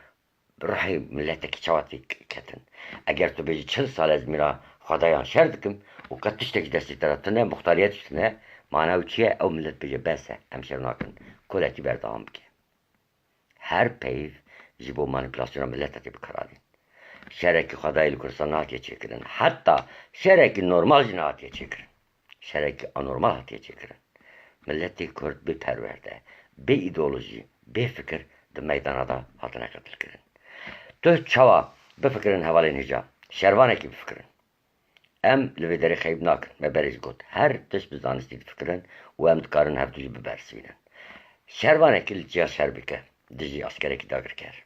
ruhê miletekî çawa tê k-, ketin. Eger tu bêjî çil sal ez mîna xwedayan şer dikim û qet tiştekî destê te de tune, muxtariyet jî tune, mana wî çi ye? Ew milet bêje bes e, em şer nakin, koletî berdewam bike. Her peyv ji bo manîpulasyona miletê tê bikaranîn. Şerekî xwedayî li Kurdistan nehatiye çêkirin. Heta şerekî normal jî nehatiye çêkirin. Şerekî anormal hatiye çêkirin. Miletê Kurd bê perwerde, bê îdeolojî, bê fikir di meydana de hatine qetilkirin. Tu çawa bifikirin hevalên hêja, şervanekî bifikirin. Em li vê derê xeyb nakin. Me berê jî got, her tişt bi zanistî difikirin û em dikarin hevdu jî bibersivînin. Şervanekî li çiya şer bike dijî askerekî dagirker,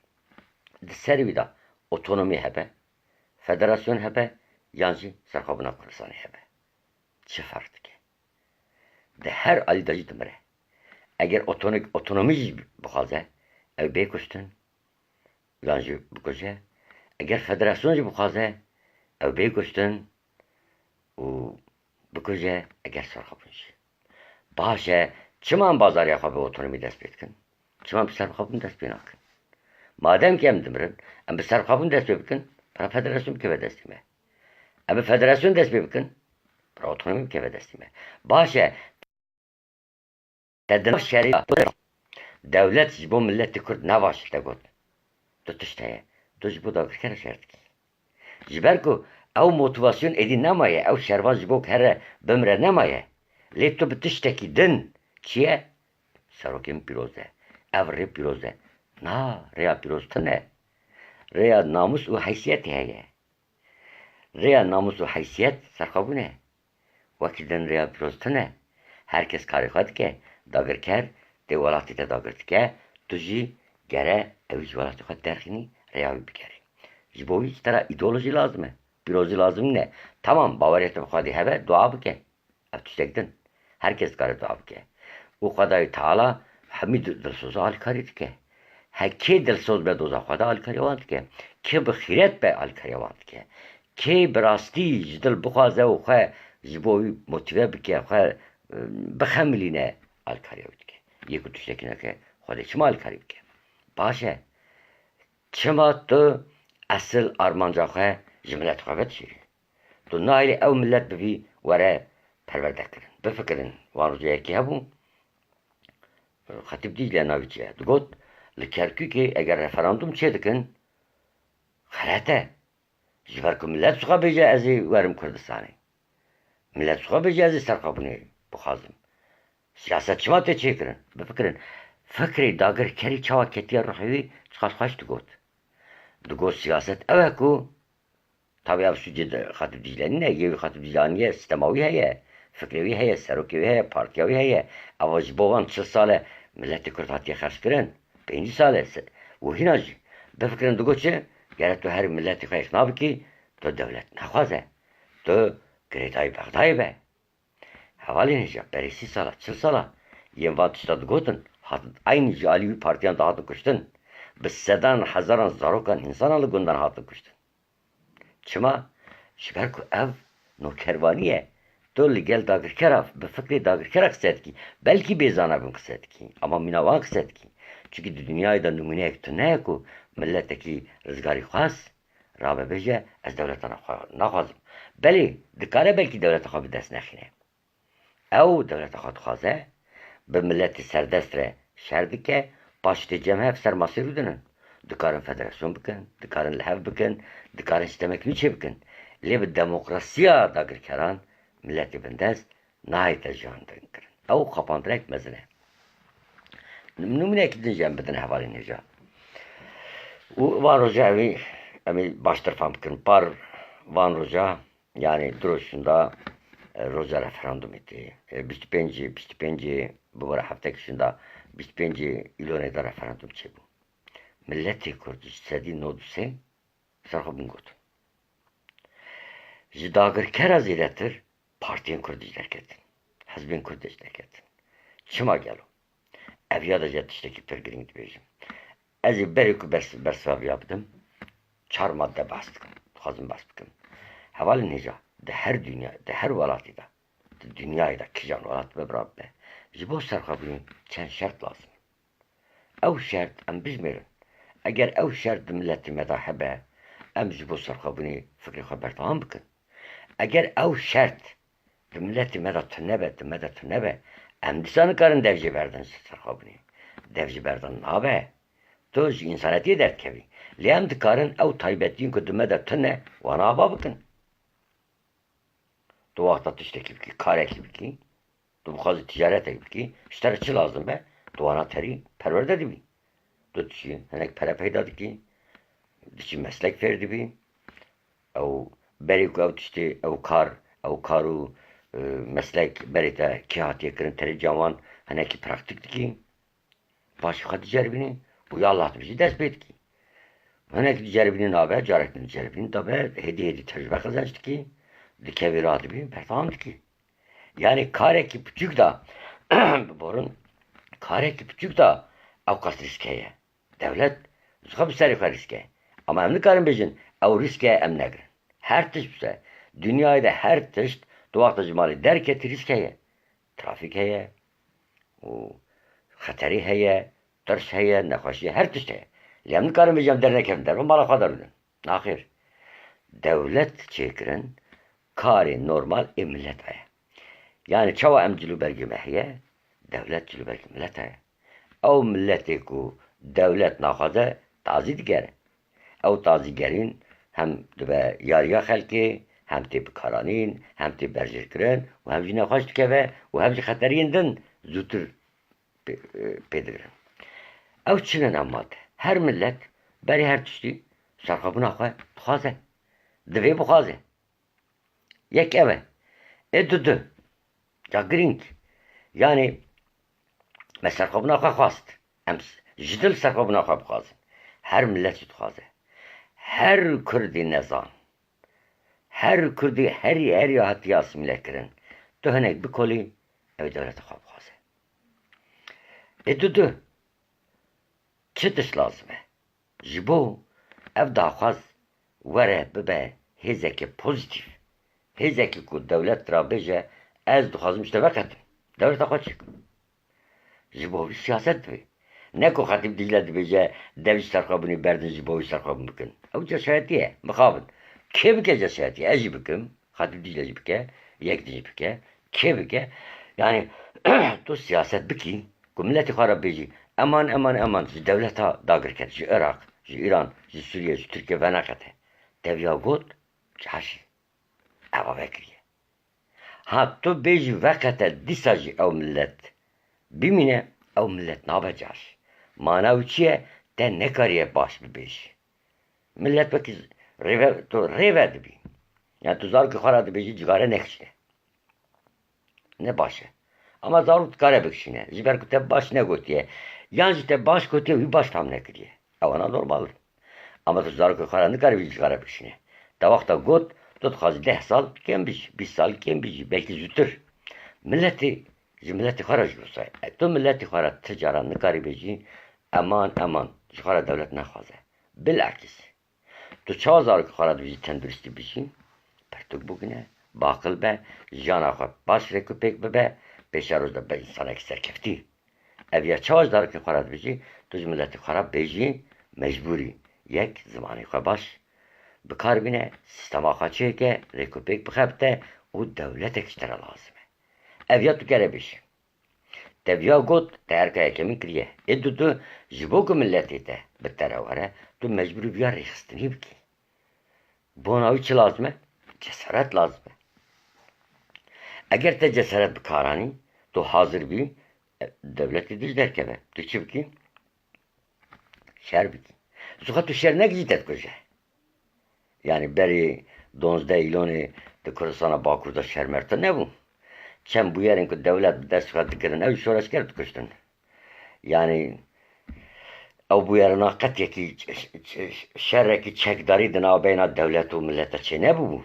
di ser wî de otonomî hebe, federasyon hebe yan jî serxwebûna Kurdistanê hebe. Çi ferq dike? Di her alî de jî dimire. Eger otonik-, otonomî jî bixwaze, ew bê kuştin, yan jî bikuje. Eger federasyon jî bixwaze, ew bê kuştin û bikuje, eger serxwebûn jî. Baş e, çima em bazariya xwe bi otonomî dest pê dikin? Çima em bi serxwebûn dest pê nakin? Madem ki em dimirin, em bi serxwebûn dest pê bikin, pira federasyon bikeve destê me. Em bi federasyon dest pê bikin, pira otonomî bikeve destê me. Baş e, te di nav şerê de, dewlet ji bo miletê Kurd ne baş e te got. Du tişt heye. Tu ji bo dagirker şer dikî. Ji ber ku ew motîvasyon êdî nemaye, ew şervan ji bo here bimire nemaye. Lê tu bi tiştekî din, çi ye? Serokê min pîroz e. Ev rê pîroz e. Na, rêya pîroz tune. Rêya namûs û heysiyetê heye. Rêya namûs û heysiyet serxwebûn e. Û Wekî din rêya pîroz tune. Her kes karê xwe dike. Dagirker tê welatê te dagir dike. Tu jî gere ew ji welatê xwe derxînî, rêya wî bigerî. Ji bo wî ji te re îdeolojî lazim e. Pîrozî lazim nîne. Tamam, baweriyê te bi Xwedê hebe, dua bike. Ev tiştek din. Her kes dikare dua bike. Û Xwedayê Teala hemî di-, dilsoza alîkarî dike. He kê dilsoz be doza Xweda alîkariya wan dike. Kê bi xîret be alîkariya wan dike. Kê bi rastî ji dil bixwaze û xwe ji bo wî motîve bike, xwe, e, bixemilîne, alîkariya wî dike. Yê ku tiştekî neke, Xwedê çima alîkarî bike? Baş e. Çima tu esil armanca xwe ji milet xwe vedişîrî? Tu nahêlî ew milet bivî were perwerde kirin. Bifikirin, wan roja yekê hebû, Xetîb Dîcle navî çi ye? Digot, li Kerkûkê eger referandum çêdikin, xelet e. Ji ber ku milet ji xwe bêje ez ê werim Kurdistanê. Milet ji xwe bêje ez ê serxwebûnê bixwazim. Siyaset çima tê çêkirin? Bifikirin. Fikrê dagirkerî çawa ketiye ruhê wî, çiqas xweş digot. Digot siyaset ew e ku, tabî ev sûcê de Xatib Dîcle nîne, yê wî Xatib Dîcle aniye, sistema wî heye, fikrê wî heye, serokê wî heye, partiya wî heye. Eva ji bo van çil sal e miletê Kurd hatiye xerckirin. Pêncî sal e. Se-, û hîna jî bifikirin, digot çi? Gere tu herî miletê xwe îqna bikî, tu dewlet naxwaze. Tu girêdayî Bexdayê be. Hevalên hêja, berê sî sala, çil sala yên van tişta digotin, hatin eynî ji alî wî partiyan de hatin kuştin. Bi sedan hezaran zarokan, însanan li gundan hatin kuştin. Çima? Ji ber ku ev nokervanî ye. Tu li gel dagirkera, bi fikrê dagirkera qise dikî. Belkî bê zanabûn qise dikî, ama mîna wan qise dikî. Çimkî di dinyayê de nimûneyek tune ye ku miletekî rizgarîxwaz rabe bêje, ez dewleta xwe naxwazim. Belê, dikare belkî dewleta xwe bi dest nexîne. Ew dewleta xwe dixwaze, bi miletê serdest re şer dike, paşê tê cem hev ser masê rûdinin. Dikarin federasyon bikin, dikarin li hev bikin, dikarin sîstemek nû çê bikin. Lê bi demokrasiya dagirkeran miletê bindest nayête jandin kirin. Ew xapandineke mezin e. Nimûneyekî din jî em bidin hevalên hêja. Û van roja ew ê em ê baştir fam bikin. Par van roja, yanî du roj şûnda, e, roja referandumê tê. E, bîst û pêncê, bîst û pêncê, bibore heftekî şûnda, bîst û pêncê îlonê de referandum çêbû. Miletê Kurd ji sedî nod û sê serxwebûn got. Ji dagirkera zêdetir partiyên Kurd ji derketin. Hizbên Kurd ji derketin. Çima gelo? Ev ya de jî tiştekî pir girîng dibêjim. Ez ê berê ku bers-, bersiva viya bidim, çar madde behs dikim. Dixwazim behs bikim. Hevalên hêja, di her dinya, di her welatî de, di dinyayê de kijan welat be, bira be, ji bo serxwebûnê çend şert lazim e. Ew şert em bijmêrin. Eger ew şert di miletê me de hebe, em ji bo serxwebûnê fikrê xwe berdewam bikin. Eger ew şert di miletê me de tune be, di me de tune be, em dîsa nikarin dev jê berdin ji serxwebûnê. Dev jê berdin nabe. Tu ji însanetiyê derdikevî. Lê em dikarin ew taybetiyên ku di me de tune, wana ava bikin. Tu wexta tiştekî bikî, karekî bikî, tu bixwazî ticaretek bikî, ji te re çi lazim be, tu wana terî perwerde dibî. Tu diçî hinek pere peyda dikî, diçî meslek fêr dibî. Ew berê ku ew tiştê, ew kar, ew kar û, e, meslek berê te kê hatiye kirin, terê ciya wan hinekî praktîk dikî. Paşê xwe diceribînî û ya Allah dibêjî dest pê dikî. Hinek diceribînî nabe, carek din diceribînî, dabe hêdî hêdî tecrube qezenc dikî, dikevî radibî, berdewam dikî. Yanî karekî piçûk da, biborin, karekî piçûk da ewqas rîsk heye. Dewlet ji xwe bi serê xwe rîsk e. Ama em nikarin bêjin, ew rîsk e, em negirin. Her tişt bise, dinyayê de her tişt, tu wexta ji malê derketî rîsk heye. Trafîk heye û xeterî heye, tirs heye, nexweşî, her tişt heye. Lê em nikarin bêjin em dernekevin derve, mala xwe de rûnin. Naxêr. Dewlet çêkirin karê normal ê milet heye. Yanî çawa em cilûbergê me heye, dewlet cilûbergê milet heye. Ew miletê ku dewlet naxwaze, tazî digere. Ew tazîgerîn hem dibe yariya xelkê, hem tê bikaranîn, hem tê berjêrkirin û hem jî nexweş dikeve û hem jî xeteriyên din zûtir pê, pê digirin. Ew çi ne nav made? Her milet berê her tiştî serxwebûna xwe dixwaze. Divê bixwaze. Yek ev e. Ê didu, Ya girîng. Yanî me serxwebûna xwe xwest. Em s-, ji dil serxwebûna xwe bixwazin. Her milet jî dixwaze. Her Kurdî nezan. Her Kurdî herî herî hatiye asîmîle kirin. Tu hinek bikolî, ew ê dewleta xwe bixwaze. Ê du du. Çi tişt lazim e? Ji bo ev daxwaz were bibe hêzeke pozîtîf, hêzekî ku dewlet ra bêje, ez dixwazim ji te veqetim, dewleta xwe çêkim. Ji bo wî siyaset dibe. Ne ku Xetîb Dîcle dibêje, dev ji serxwebûnê berdin ji bo wî serxwebûn bikin. Ew ceşayetî ye, mixabin. Kê bike ceşayetî? Ez jî bikim. Xatîb Dîcle jî bike, yek din jî bike, kê bike, yanî tu siyaset bikî, ku miletê xwe re bêjî, eman, eman, eman, ji dewleta dagirker, ji Iraq, ji Îran, ji Sûriye, ji Tirkiye veneqete. Te viya got, caşî. Eva vekiriye. Ha, tu bêjî veqete, dîsa jî ew milet bimîne, ew milet nabe caş. Mana wî çi ye? Te nekariye baş bibêjî. Milet wekî rêve, tu rêve dibî. Yani tu zarokê xwe re dibêjî cigare nekişîne. Ne baş e. Ama zarok dikare bikişîne. Ji ber ku te baş negotiye. Yan jî te baş gotiye, wî baş fam nekiriye. Ewana normal in. Ama tu zarokê xwe re nikaribî cigare bikişîne. Te wexta got, tu dixwazî deh sal kêm bijî, bîst sal kêm bijî, belkî zûtir. Miletê, ji miletê xwe re jî wisa ye. Tu miletê xwe re ti caran nikarî bêjî, eman, eman, ji xwe re dewlet nexwaze. Bilakis. Tu çawa zarokê xwe re dibêjî tenduristî bijî, pirtûk bigune, baqil be, jiyana xwe baş rêkûpêk bibe, pêşeroj de be însanekî serkeftî. Ev ya çawa ji zarokê xwe re dibêjî, tu ji miletê xwe re bêjî mecbûrî yek zimanê xwe baş bi kar bîne, sîstema xwe çêke, rêkûpêk bixebite û dewletek ji te re lazim e. Ev ya tu kere bêjî. Te viya got, te erka yekemîn kiriye. Ê du du, ji bo ku miletê te bi te re were, tu mecbûrî viya rêxistinî bikî. Bona wî çi lazim e? Cesaret lazim e. Eger te cesaret bi kar anî, tu hazir bî, e, dewletê dî ji derkeve. Tu çi bikî? Şer bikî. Ji xwe tu şer nekî jî te dikuje. Yani berî donzdeh Îlonê di Kurdistana Bakur de şer mer tune nebû. Çend bûyerên ku dewlet bi dest xwe dikirin, ew şoreşger dikuştin. Yani ew bûyerina qet yekî ş-, ş-, ş-, şerekî çekdarî di navbeyna dewlet û milete çê nebûbû.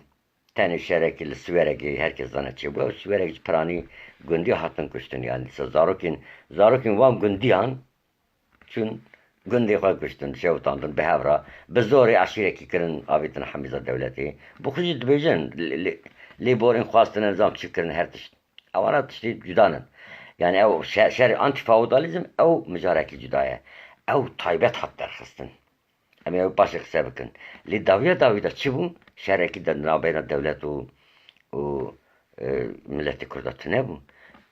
Tenê şerekî li Siwerekê herkes zane çêbû. Ew Siwerek ji piranî gundî hatin kuştin. Yani dîsa zarokên, zarokên wan gundiyan çûn gundê xwe kuştin, şewitandin bi hev re. Bi zorê eşîrekî kirin, avêtin hemîza dewletê. Bi xwe jî dibêjin, lê, lê, lê borên xwestin, nizam çi kirin, her tişt. Ewana tiştê cuda nin. Yani ew şe-, şerê antifeodalîzm ew mijarekî cuda ye. Ew taybet hat derxistin. Em ê ew paşê qise bikin. Lê dawiya dawî de çi bû? Şerekî de navbeyna dewlet û, û, e, miletê Kurda tune bû.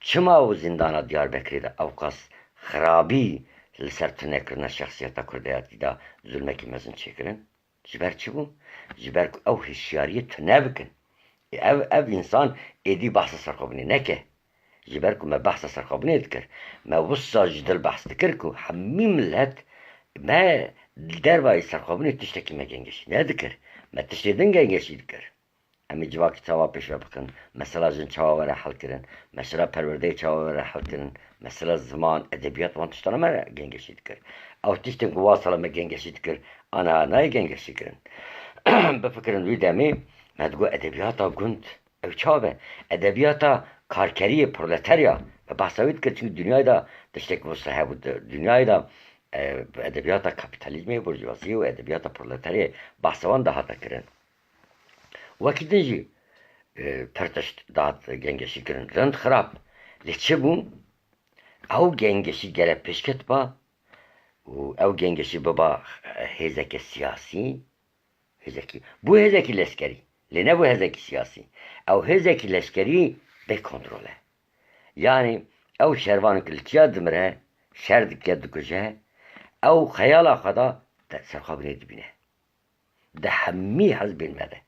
Çima û zîndana Diyarbekirê de ewqas xirabî li ser tunekirina şexsiyeta Kurdayetî de zulmekî mezin çêkirin? Ji ber çi bû? Ji ber ku ew hişyariyê tune bikin. Ê ev, ev însan êdî behsa serxwebûnê neke. Ji ber ku me behsa serxwebûnê dikir, me wisa ji dil behs dikir ku hemî milet me li dervayî serxwebûnê tiştekî me gengeşî nedikir. Me tiştê din gengeşî dikir. Em ê civakî çawa pêşve bikin? Mesela jin çawa were helkirin? Mesela perwerdeyê çawa were helkirin? Mesela ziman, edebiyat, wan tiştana me gengeşî dikir. Ew tiştên ku wan sala me gengeşî dikir, ana nayê gengeşî kirin. Bifikirin wî demê me digot edebiyata gund. Ew çawa be? Edebiyata karkeriyê, proletarya. Me behsa wî dikir, çimkî dinyayê de tiştek wisa hebû. Di-, dinyayê de, e, edebiyata kapîtalîzmê, burjuvaziyê û edebiyata proletariyê behsa wan dihate kirin. Wekî din jî, e, pir tişt dihat gengeşî kirin. Rind xirab. Lê çi bû? Ew gengeşî gere pêşket ba û ew gengeşî biba hêzeke siyasî, hêzekî, bû hêzekî leşkerî, lê nebû hêzekî siyasî. Ew hêzekî leşkerî bê kontrol e. Yanî ew şervanê ku li çiya dimire, şer dike, dikuje, ew xeyala xwe da te-, serxwebûnê dibîne. Di hemî hizbên me de.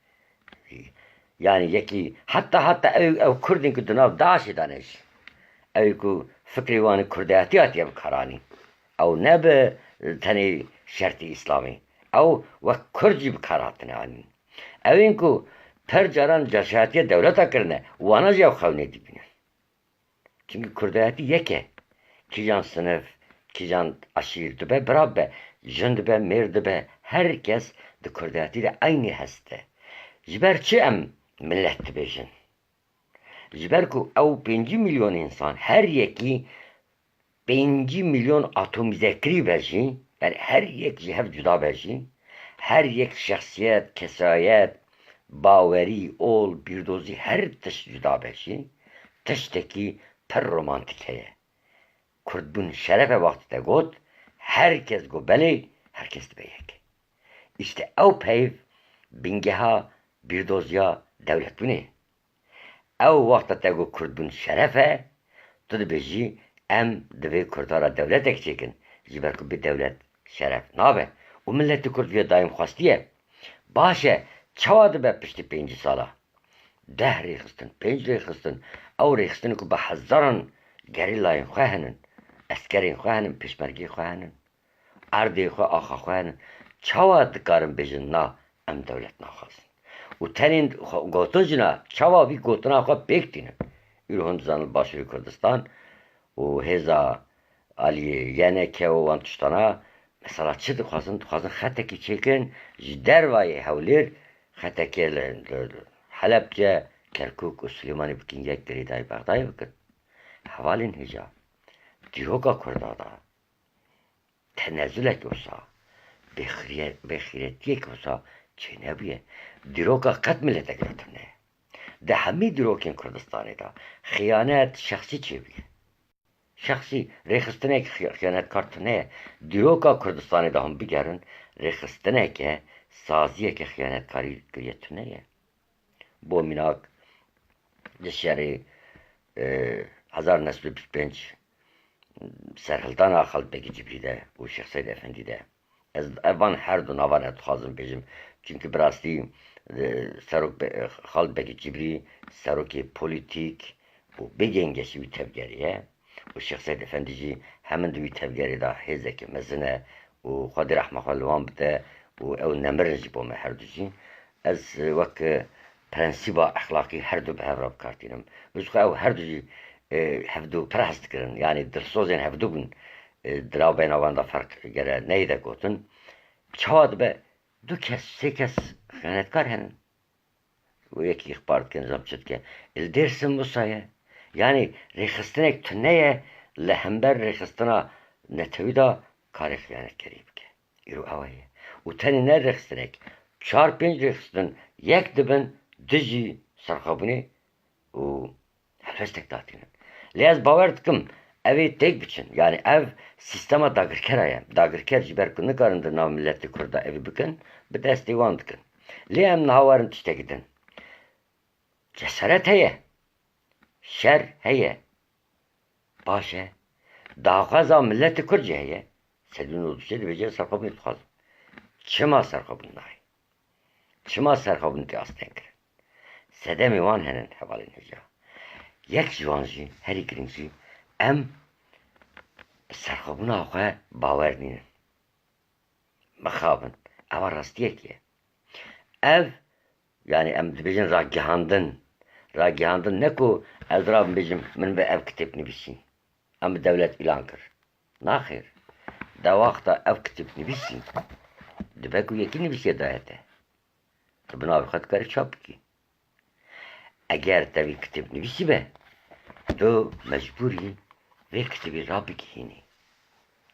Yanî yekî heta, heta ew, ew Kurdên ku di nav DAIŞê de ne jî. Ew ku fikrê wan ê Kurdayetî hatiye bikaranîn. Ew ne bi tenê şertê Îslamê. Ew wek Kurd jî bi kar hatine anîn. Ew ên ku pir caran ceşayetiya dewleta kirine, wana jî ew xewnê dibînin. Çimkî kurdayetî yek e. Kîjan sinif, kîjan eşîr dibe, bira dibe, jin dibe, mêr dibe, her kes di kurdayetî de eynî hest e. Ji ber çi em milet dibêjin? Ji ber ku ew pêncî milyon însan, her yekî pêncî milyon atomîzekirî be jî, yani her yek ji hev cuda be jî, her yek şexsiyet, kesayet, bawerî, ol, bîrdozî, her tişt cuda be jî, tiştekî pir romantîk heye. Kurdbûn şeref e wextê te got, her kes got belê, her kes dibe yek. Îşte ew peyv bingeha bîrdoziya dewletbûnê ye. Ew wexta te got kurdbûn şeref e, tu dibêjî, em divê kurda re dewletek çêkin, ji ber ku bê dewlet şeref nabe. Û miletê kurd vê dayîm xwestiye. Baş e, çawa dibe piştî pêncî sala? Deh rêxistin, pênc rêxistin, ew rêxistinê ku bi hezaran gerîlayên xwe henin, eskerên xwe henin, pêşmergeyê xwe henin, erdê xwe, axa xwe henin, çawa dikarin bêjin na, em dewlet naxwazin? Û tenê xwe gotin jî na, çawa vî gotina xwe pêk tînin? Îro hûn dizanin Başûrê Kurdistan û hêza alî Y N K û wan tiştana, mesela çi dixwazin? Dixwazin xetekî çêkin, ji dervayê Hewlêr xetekê li, li, li Helebce, Kerkûk û Silêmanî bikin yek, girêdayî Bexdayê bikin. Hevalên hêja, dîroka Kurda da tenezulek wisa, bêxiriye-, bêxîretiyek wisa çênebûye. Dîroka qet miletek de tune ye. Di hemî dîrokên Kurdistanê de xiyanet şexsî çêbûye. Şexsî rêxistinek xi-, xiyanetkar tune ye. Dîroka Kurdistanê de hûn bigerin, rêxistineke, saziyeke xiyanetkarî kiriye tune ye. Bo mînak, di şerê, e, hezar neh sed û bîst û pênc serhildana Xalid Begî Cibrî de û Şêx Seîd Efendî de, ez ev van her du navan ez dixwazim bêjim. Çimkî bi rastî, e, serok Be-, Xalid Begî Cibrî serokê polîtîk û bêgengeşî wî tevgerê ye. Û Şêx Seîd Efendî jî hemin di wî tevgerê de hêzeke mezin e û Xwedê rehma xwe li wan bide û ew nemirin jî bo me her du jî. Ez, e, wek, e, prensîba exlaqî her du bi hev re bi kar tînim. Bi jixwe ew her du jî, e, hevdu pir hez dikirin. Yanî dilsozên hevdu bûn. E, di navbeyna wan de ferq gere neyê de gotin. Çawa dibe du kes, sê kes xiyanetkar henin? Û yekî îxbar dike, nizam çi dike. Li Dêrsim wisa ye. Yanî rêxistinek tune ye li hember rêxistina netewî de karê xiyanetkerî bike. Îro ew heye. Û tenê ne rêxistinek, çar pênc rêxistin yek dibin dijî serxwebûnê û helwestek datînin. Lê ez bawer dikim, ev ê têk biçin. Yanî ev sîstema dagirkera ye. Dagirker ji ber ku nikarin di nav miletê Kurd de evî bikin, bi destê wan dikin. Lê em niha werin tiştekî din. Cesaret heye. Şer heye. Baş e. Daxwaza miletê Kurd jî heye. Sedî nod û sê dibêje serxwebûnê dixwazim. Çima serxwebûn nayê? Çima serxwebûn tê astengkirin? Sedemê wan henin hevalên hêja. Yek ji wan jî, herî girîng jî, em serxwebûna xwe bawer nînin. Mixabin. Ev rastiyekî ye. Ev, yanî em dibêjin ragihandin. Ragihandin ne ku ez rabim bêjim, min bi ev kitêb nivîsî. Em bi dewlet îlan kir. Naxêr. De wexta ev kitêb nivîsî, dibe ku yekî nivîsiye daye te. Tu bi navê xwe dikarî çap bikî. Eger te vî kitêb nivîsî be, tu mecbûr î vê kitêbî radigihînî.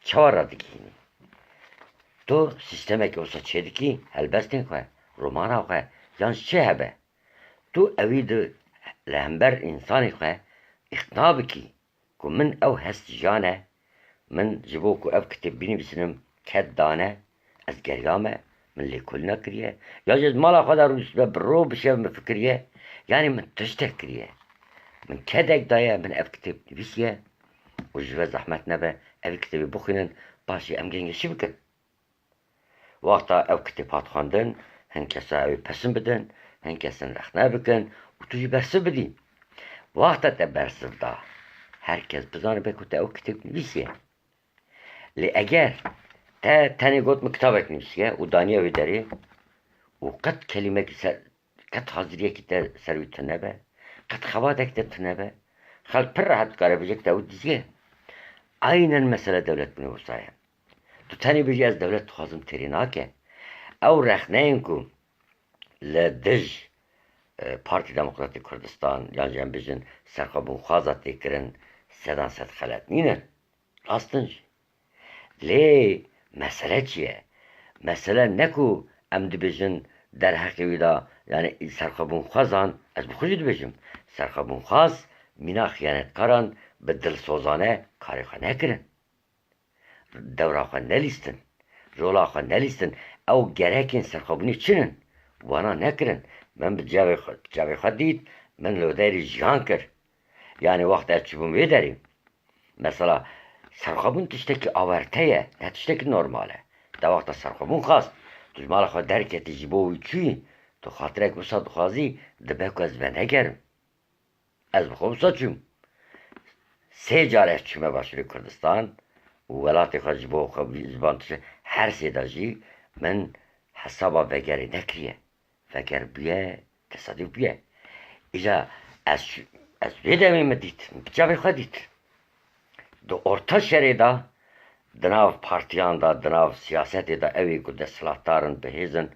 Çawa radigihînî? Tu sîstemeke wisa çêdikî, helbestên xwe, romana xwe, yan ji çi hebe, tu ewî di li hember însanê xwe îqna bikî ku min ew hest jiyan e, min ji bo ku ev kitêb binivîsinim ked dane, ez geriyame, min lêkolîna kiriye, ya jî ez mala xwe de rûniştibe, bi roj bi şev min fikiriye, yanî min tiştek kiriye. Min kedek daye, min ev kitêb nivîsiye û ji we zehmet nebe, ev kitêbê bixwînin, paşê em gengeşî bikin. Wexta ev kitêb hat xwendin, hin kesa ew ê pesin bidin, hin kesin rexne bikin û tu jî bersiv bidî. Wexta te bersiv da, her kes bizanibe ku te ew kitêb nivîsiye. Lê eger te tenê got min kitabek nivîsiye û daniye wê derê û qet kelîmekî ser, qet haziriyekî te ser wî tune be, qet xebatek te tune be, Xelk pir rehet dikare bêje ku te ew diziye. Aynen mesele dewletbûnê wisa ye. Tu tenê bêjî ez dewlet dixwazim têrê nake. Ew rexneyên ku li dij, e, Partî Demokratîk Kurdistan yan jî em bêjin serxwebûnxwaza tê kirin sedan sed xelet nîne. Rast in jî. Lê mesele çi ye? Mesele ne ku em dibêjin derheqê wî de, yani serxwebûnxwazan, ez bi xwe jî dibêjim, serxwebûnxwaz mîna xiyanetkaran bi dilsozane karê xwe nekirin. Dewra xwe nelîstin, rola xwe nelîstin. Ew gerekên serxwebûnê çi ne? Wana nekirin. Min bi çavê xwe, çavê xwe dît, min li wê derê jiyan kir. Yani wext ez çûbûm wê derê. Mesela, serxwebûn tiştekî awerte ye, ne tiştekî normal e. Te wexta serxwebûn xwest, tu ji mala xwe derketî, ji bo wî çûyî, tu xatirek wisa dixwazî, dibe ku ez venegerim. Ez bi xwe wisa çûm. Sê car ez çûme Başûrê Kurdistan û welatê xwe ji bo xwe, ji van tişt, her sê de jî min hesaba vegerê nekiriye. Veger bûye, tesaduf bûye. Îca ez, ez vê demê min dît, min bi çavê xwe dît. Di orta şerê de, di nav partiyan de, di nav siyasetê de, ew ê ku desthilatdar in, bi hêz in,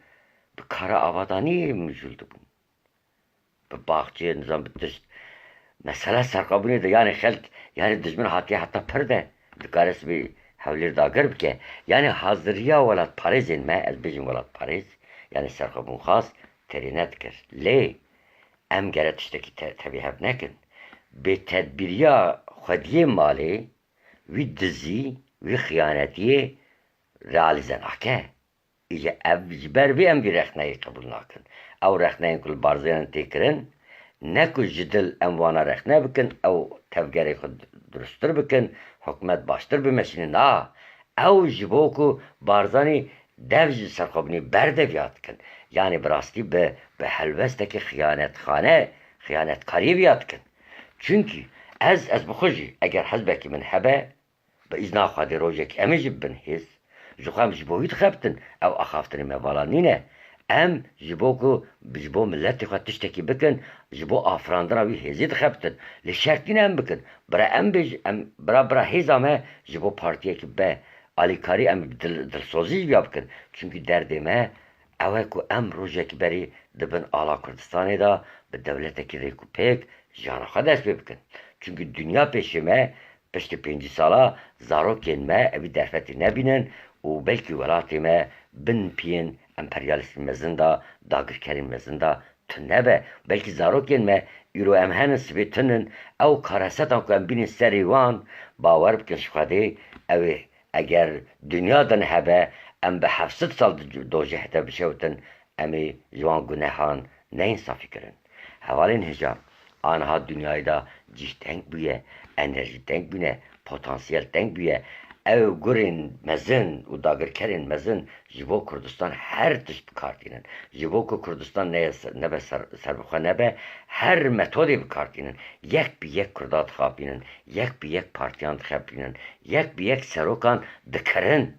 bi kara avadaniyê mijûl dibûn. Bi baxçeyê, nizam bi tişt. Mesela serxwebûnê de, yani xelk, yani dijmin hatiye heta pir de dikare sibê hewlêr dagir bike. Yani haziriya welatparêzên me, ez bêjim welatparêz, yani serxwebûnxwaz, terê nedikir. Lê em gere tiştekî te-, tevî hev nekin. Bêtedbîriya xwediyê malê, wî dizî, wî xiyanetiyê realîze nake. Îje ev, ji ber vê em vî rexneyê qebûl nakin. Ew rexneyên ku li Barzanî tê kirin, ne ku ji dil em wana rexne bikin, ew tevgerê xwe durustir bikin, hikûmet baştir bimeşînin. Na, ew ji bo ku Barzanî dev ji serxwebûnê berdeviya dikin. Yanî bi rastî bi, bi helwestekî xiyanetxane, xiyanetkariyê viya dikin. Çunkî ez, ez bi xwe jî, eger hizbekî min hebe, bi îzna Xwedê rojekî em ê jî bibin hêz. Ji xwe em ji bo wî dixebitin, ew axaftinê me vala nîne. Em ji bo ku, ji bo miletê xwe tiştekî bikin, ji bo afirandina wî hêzê dixebitin. Lê şert nîne em bikin. Bira em bêj-, em, bira, bira hêza me ji bo partiyekî be alîkarî, em dil-, dilsozî ji viya bikin. Çunkî derdê me ew e ku em rojekî berê di bin ala Kurdistanê de bi dewletekî rêk û pêk jiyana xwe dest pê bikin. Çunkî dinya pêşê me, piştî pêncî sala zarokên me evî derfetê nebînin û belkî welatê me bin piyên emperyalîstên mezin de, dagirkerên mezin de tune be. Belkî zarokên me îro em henin, sibê tune ne. Ew karesetan ku em bînin serê wan, bawer bikin ji Xwedê, ew ê eger dinya din hebe, em bi heft sed sal di dojehê de bişewitin, em ê ji wan gunehan neyên safîkirin. Hevalên hêja, aniha dinyayê de cih teng bûye, enerjî teng bûne, potansiyel teng bûye. Ew gurên mezin û dagirkerên mezin ji bo Kurdistan her tişt bi kar tînin. Ji bo ku Kurdistan neye ser-, nebe ser-, serbixwe nebe, her metodê bi kar tînin. Yek bi yek Kurda dixapînin, yek bi yek partiyan dixapînin, yek bi yek serokan dikirin.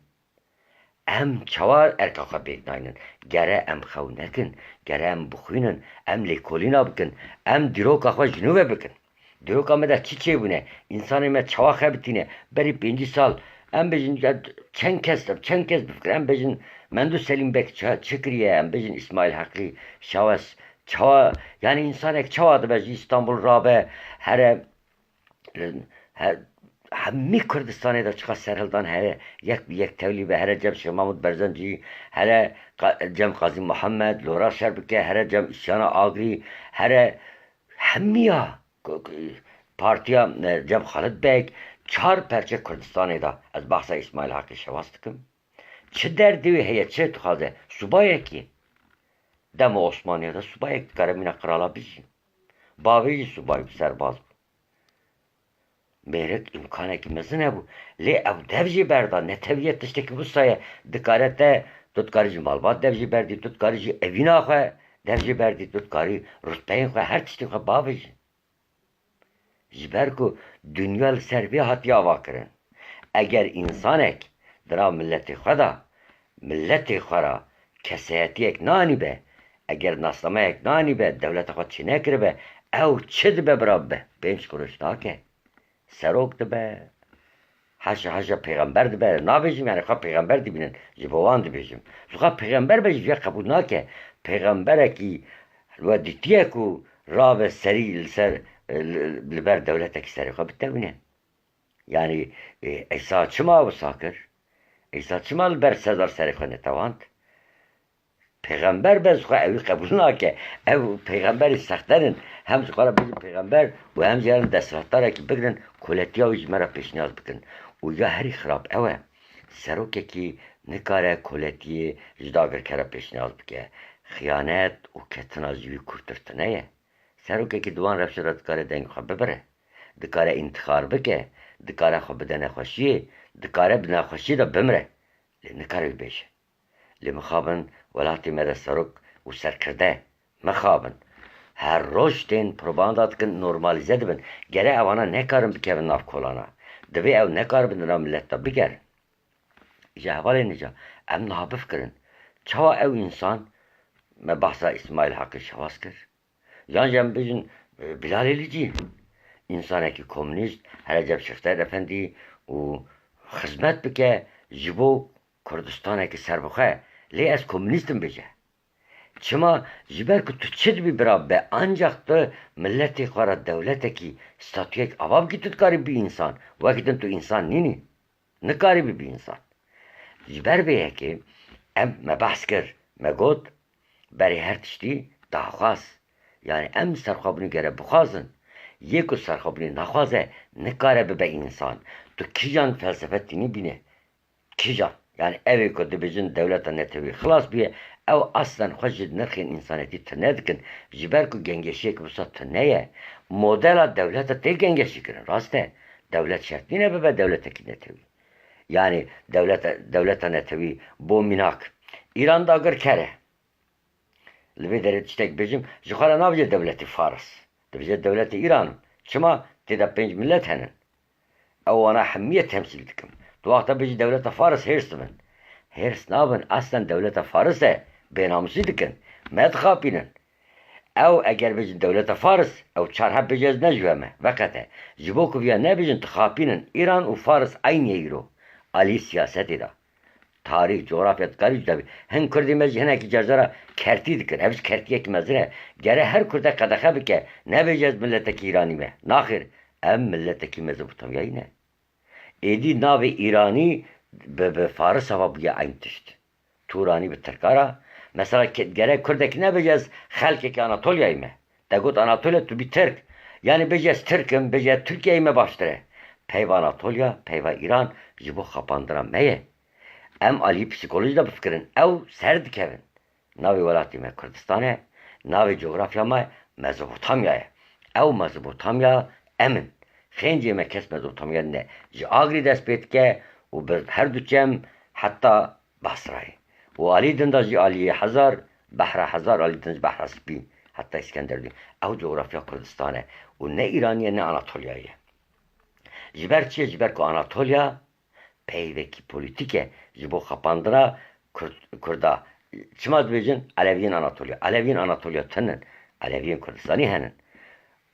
Em çawa erka xwe pêk naynin? Gere em xew nekin, gere em bixwînin, em lêkolîna bikin, em dîroka xwe ji nû ve bikin. Dîroka me de çi çêbûne? Însanê me çawa xebitîne? Berî pêncî sal, em bêjin, ya çend kes, çend kes bifikire, em bêjin, Mendû Selîm Beg ça-, çi kiriye? Em bêjin, Îsmaîl Heqî, Şawes, çawa, yani însanek çawa dibe ji Îstanbul rabe, here, he-, hemî Kurdistanê de çiqas serhildan heye, yek bi yek tevlî be, here cem Şêx Mahmûd Berzencî, here qa-, cem Qazî Muhammed, lora şer bike, here cem îsyana Agrî, here hemiya ku, ku, partiya, e, cem Xalid Beg, çar perçe Kurdistanê de, ez behsa Îsmaîl Haqî Şewaz dikim. Çi derdê wê heye, çi dixwaze? Subayekî. Dema Osmaniye de subayek dikare mîna qirala bijî. Bavê jî subay bû, serbaz bû. Mêrik îmkanekî mezin hebû. Lê ew dev jê berda, netewiye tiştekî wisa ye. Dikare te, tu dikarî ji malbat dev jê berdî, tu dikarî ji evîna xwe dev jê berdî, tu dikarî rutbeyên xwe, her tiştên xwe bavêjî. Ji ber ku dinya li ser vê hatiye avakirin. Eger însanek di nav miletê xwe de, miletê xwe re kesayetiyek nanîbe, eger nasnameyek nanîbe, dewleta xwe çênekiribe, Ew çi dibe bira bibe? Pênc kuruş nake. Serok dibe. Haşa haşa pêxember dibe. Nabêjim yani xwe pêxember dibînin. Ji bo wan dibêjim. Ji xwe pêxember be jî vê qebûl nake. Pêxemberekî we dîtiye ku rabe serî li ser, li, li ber dewletekî serê xwe bitewîne. Yani, e, Îsa çima wisa kir? Îsa çima li ber Sezar serê xwe netewand? Pêxember be ji xwe ewî qebûl nake. Ew pêxemberî sexter in. Hem ji xwe re bêjin pêxember û hem jî herin desthilatdarekî bigirin, koletiya wî ji me re pêşniyaz bikin. Û ya herî xirab ew e. Serokekî nikare koletiyê ji dagirkera pêşniyaz bike. Xiyanet û ketina ji wî kûrtir tune ye. Serokekî di wan rewşe de dikare dengê xwe bibire. Dikare întixar bike. Dikare xwe bide nexweşiyê. Dikare bi nexweşiyê de bimire. Lê nikare wî bêje. Lê mixabin welatê me de serok û serkirde mixabin. Her roj tên propaganda dikin, normalîze dibin. Gere evana nekarin bikevin nav kolana. Divê ew nekaribin di nav millet de bigerin. Ji hevalên nîca em niha bifikirin. Çawa ew însan, me behsa Îsmaîl Heqî Şewaz kir, yan jî em bijin, e, Bilalê Licî, însanekî komûnîst, here cem Şêxtayir Efendî û xizmet bike ji bo Kurdistanekî serbixwe. Lê ez komûnîst im bêje. Çima? Ji ber ku tu çi dibî bira be, ancax tu miletê xwe re dewletekî, statuyek ava bikî, tu dikarî bî însan. Wekî din tu însan nînî. Nikarî bibî însan. Ji ber vê yekê em, me behs kir, me got, berê her tiştî daxwaz. Yani em serxwebûnî gere bixwazin. Yê ku serxwebûnî naxwaze, nikare bibe însan. Tu kîjan felsefe tînî bîne? Kîjan? Yani ew ê ku dibêjin dewleta netewî xilas bûye, ew aslen xwe ji nirxên însanetî tune dikin. Ji ber ku gengeşiyek wisa tune ye. Modela dewleta tê gengeşî kirin. Rast e. Dewlet şert nîne bibe dewletekî netewî. Yani dewleta, dewleta netewî bo mînak. Îran dagirker e. Li vê derê tiştek bêjim, ji xwe re nabêje dewletê Faris. Dibêje dewletê Îran. Çima? Tê de pênc milet henin. Ew wana hemiyê temsîl dikim. Tu wexta bêjî dewleta Faris hêrs dibin. Hêrs nabin, aslen dewleta Faris e, bênamusî dikin. Me dixapînin. Ew eger bêjin dewleta Faris, ew çar heb bêje ez ne ji we me. Veqete. Ji bo ku viya nebêjin, dixapînin. Îran û Faris eynî ye îro. Alî siyasetê de. Tarîx, cografya dikarî cuda bî. Hin Kurdê me jî hinekî carcara kertî dikin. Ev jî kertiyekî mezin e. Gere her Kurde qedexe bike. Nebêje ez miletekî Îranî me. Naxêr, em miletekî Mezopotamyayî ne. Êdî navê Îranî bi, bi Farisa ve bûye eyn tişt. Turanî bi Tirka re. Mesela ke-, gere Kurdekî nebêje ez xelkekî Anatolyayî me. Te got Anatolya, tu bî Tirk. Yani bêje ez Tirk im, bêje ez Tirkiyeyî me baştir e. Peyva Anatolya, peyva Îran ji bo xapandina me ye. Em alî psîkolojî de bifikirin. Ew ser dikevin. Navê welatê me Kurdistan e, navê cografya me Mezopotamya ye. Ew Mezopotamya em in. Xêncê me kes Mezopotamya ne. Ji Agrî dest pê dike û bi her du çem heta Basrayê. Û alî din de jî aliyê Hezar, Behra Hezar, alî din jî Behra Spî, heta Îskenderdûn. Ew cografya Kurdistan e. Û ne Îranî ye, ne Anatolyayê ye. Ji ber çi ye? Ji ber ku Anatolya peyvekî polîtîk e ji bo xapandina Kurd-, Kurda. Çima dibêjin Elewiyên Anatolya? Elewiyên Anatolya tune, Elewiyên Kurdistanî hene.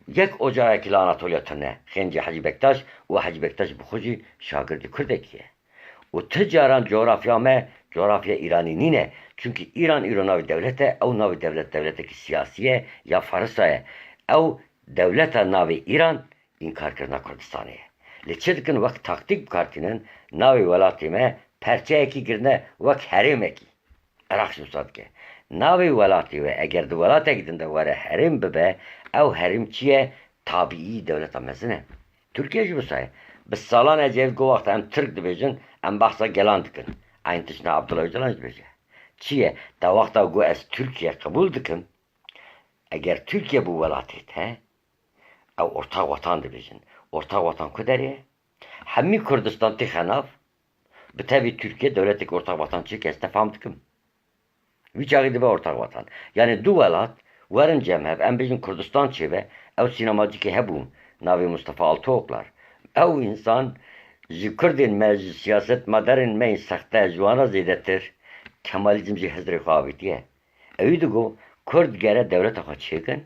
Yek ocayekî li Anatolya tune, xêncê Hecî Bektaş û Hecî Bektaş bi xwe jî şagirdê Kurdekî ye. Û ti caran cografya me, cografya Îranî nîne. Çunkî Îran îro navê dewlet e, ew navê dewlet, dewletekî siyasî ye ya Farisa ye. Ew dewleta navê Îran înkarkirina Kurdistanê ye. Lê çi dikin, wek taktîk bi kar tînin, navê welatê me perçeyekî girine wek herêmekî. Iraq jî wisa dike. Navê welatê we eger di welatekî din de were herêm bibe, ew herêm çi ye? Tabîî dewleta mezin e. Tirkiye jî wisa ye. Bi salan Ecevît got, wexta em Tirk dibêjin, em behsa gelan dikin. Eyn tişt ne Abdullah Ocalan jî dibêje. Çi ye? Te wexta got ez Tirkiye qebûl dikim, eger Tirkiye bû welatê te, ew ortak watan dibêjin. Ortak watan ku derê ye? Hemî Kurdistan têxe nav, bi tevî Tirkiye dewletek ortak watan çêke, ez te fam dikim. Vî çaxî dibe ortak watan. Yani du welat werin cem hev, em bêjin Kurdistan çêbe, ew sînemacîkê hebû, navê Mustafa Altıoklar. Ew însan ji Kurdên me, ji siyasetmadarên me yên sexte, ji wana zêdetir, Kemalîzm jî hizrê xwe avêtiye. Ewî digo, Kurd gere dewleta xwe çêkin,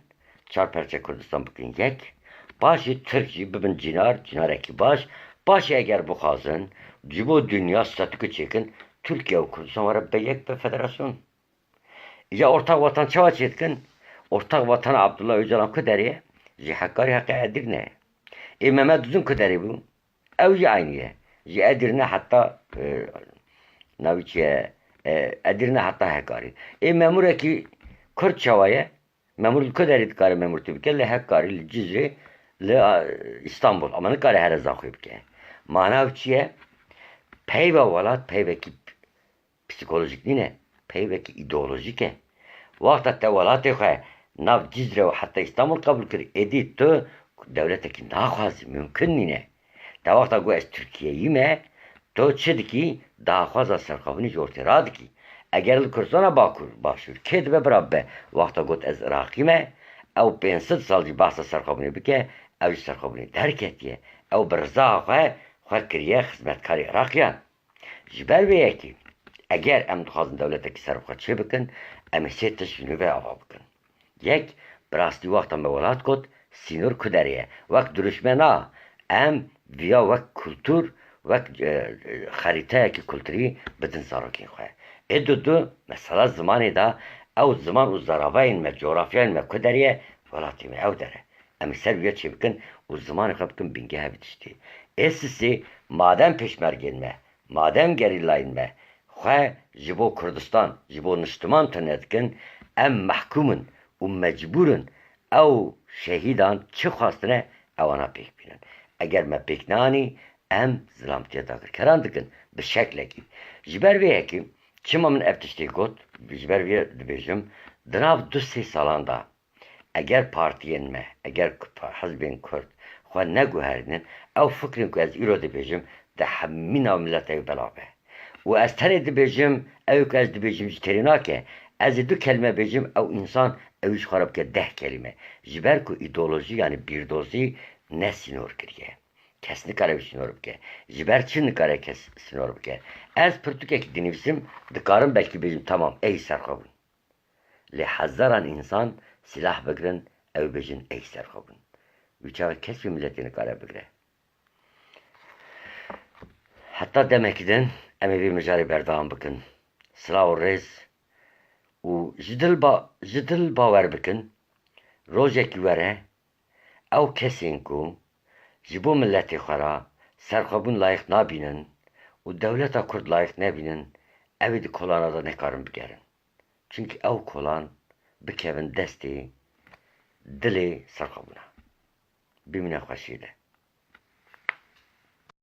çar perçe Kurdistan bikin yek, paşê Tirk jî bibin cînar, cînarekî baş, paşê eger bixwazin ji bo dinya statûke çêkin, Tirkiye û Kurdistan were be yek, be federasyon. Îca ortak vatan çawa çêdikin? Ortak vatana Abdullah Ocalan ku derê ye? Ji Hekarî heqê Edirne. Ê Mehmet Uzun ku derê bû? Ew jî aynî ye. Ji Edirne heta, e, navî çi ye? E, Edirne heta Hekarî. Ê memûrekî Kurd çawa ye? Memûr li ku derê dikare memûrtî bike? Li Hekarî, li Cizrê, li, a, Îstanbul. Ama nikare here Zaxoyê bike. Mana ew çi ye? Peyva welat peyvekî psîkolojîk nîne, peyvekî îdeolojîk e. Wexta te welatê xwe nav Cizre û heta Îstanbul qebûl kir, êdî tu dewletekî naxwazî, mimkun nîne. Te wexta got ez Tirkiyeyî me, tu çi dikî? Daxwaza serxwebûnê ji ortê radikî. Eger li Kurdistana Bakur, Başûr kê dibe bira bibe, wexta got ez Iraqî me, ew pênc sed sal jî behsa serxwebûnê bike, ew ji serxwebûnê derketiye. Ew bi riza xwe xwe kiriye xizmetkarê Iraqiyan. Ji ber vê yekê, eger em dixwazin dewletekî serbixwe çêbikin, em ê sê tişt ji nû ve ava bikin. Yek, bi rastî wexta me welat got, sînor ku derê ye? Wek dirûşme na, em viya wek kultur, wek, e, e, xerîteyekî kulturî bidin zarokên xwe. Ê du du, mesela zimanê de, ew ziman û zaravayên me, coğrafyayên me ku derê ye, welatê me ew der e. Em ê ser viya çêbikin û zimanê xwe bikin bingehê vî tiştî. Ê sisê, madem pêşmergên me, madem gerîlayên me xwe ji bo Kurdistan, ji bo niştiman tune dikin, em mehkûm in û mecbûr in ew şehîdan çi xwestine, ewana pêk bînin. Eger me pêk neanî, em zilamtiya dagirkeran dikin bi şeklekî. Ji ber vê yekê, çima min ev tiştê got, ji ber vê dibêjim, di nav du sê salan de eger partiyên me, eger ku pa-, hizbên Kurd xwe neguherînin, ew fikrên ku ez îro dibêjim, di hemî nav mileta wê belav be. Û ez tenê dibêjim, ew ku ez dibêjim jî têrê nake. Ez ê du kelîme bêjim, ew însan ew ji xwe re bike deh kelîme. Ji ber ku îdeolojî, yanî bîrdozî ne sînor kiriye. Kes nikare wî sînor bike. Ji ber çi nikare kes sînor bike? Ez pirtûkekî dinivîsim, dikarim belkî bêjim, temam, ey serxwebûn. Lê hezaran însan sîlah bigirin, ew bêjin ey serxwebûn. Wî çaxê kes wî miletê nikare bigire. Heta demekî din em ê vê mijarê berdewam bikin. Silav û rêz û ji dil ba-, ji dil bawer bikin, rojekî were, ew kesên ku ji bo miletê xwe re serxwebûn layiq nabînin û dewleta Kurd layiq nebînin, ew ê di kolana de nekarin bigerin. Çimkî ew kolan bikevin destê dilê serxwebûna. Bimîne xweşiyê de.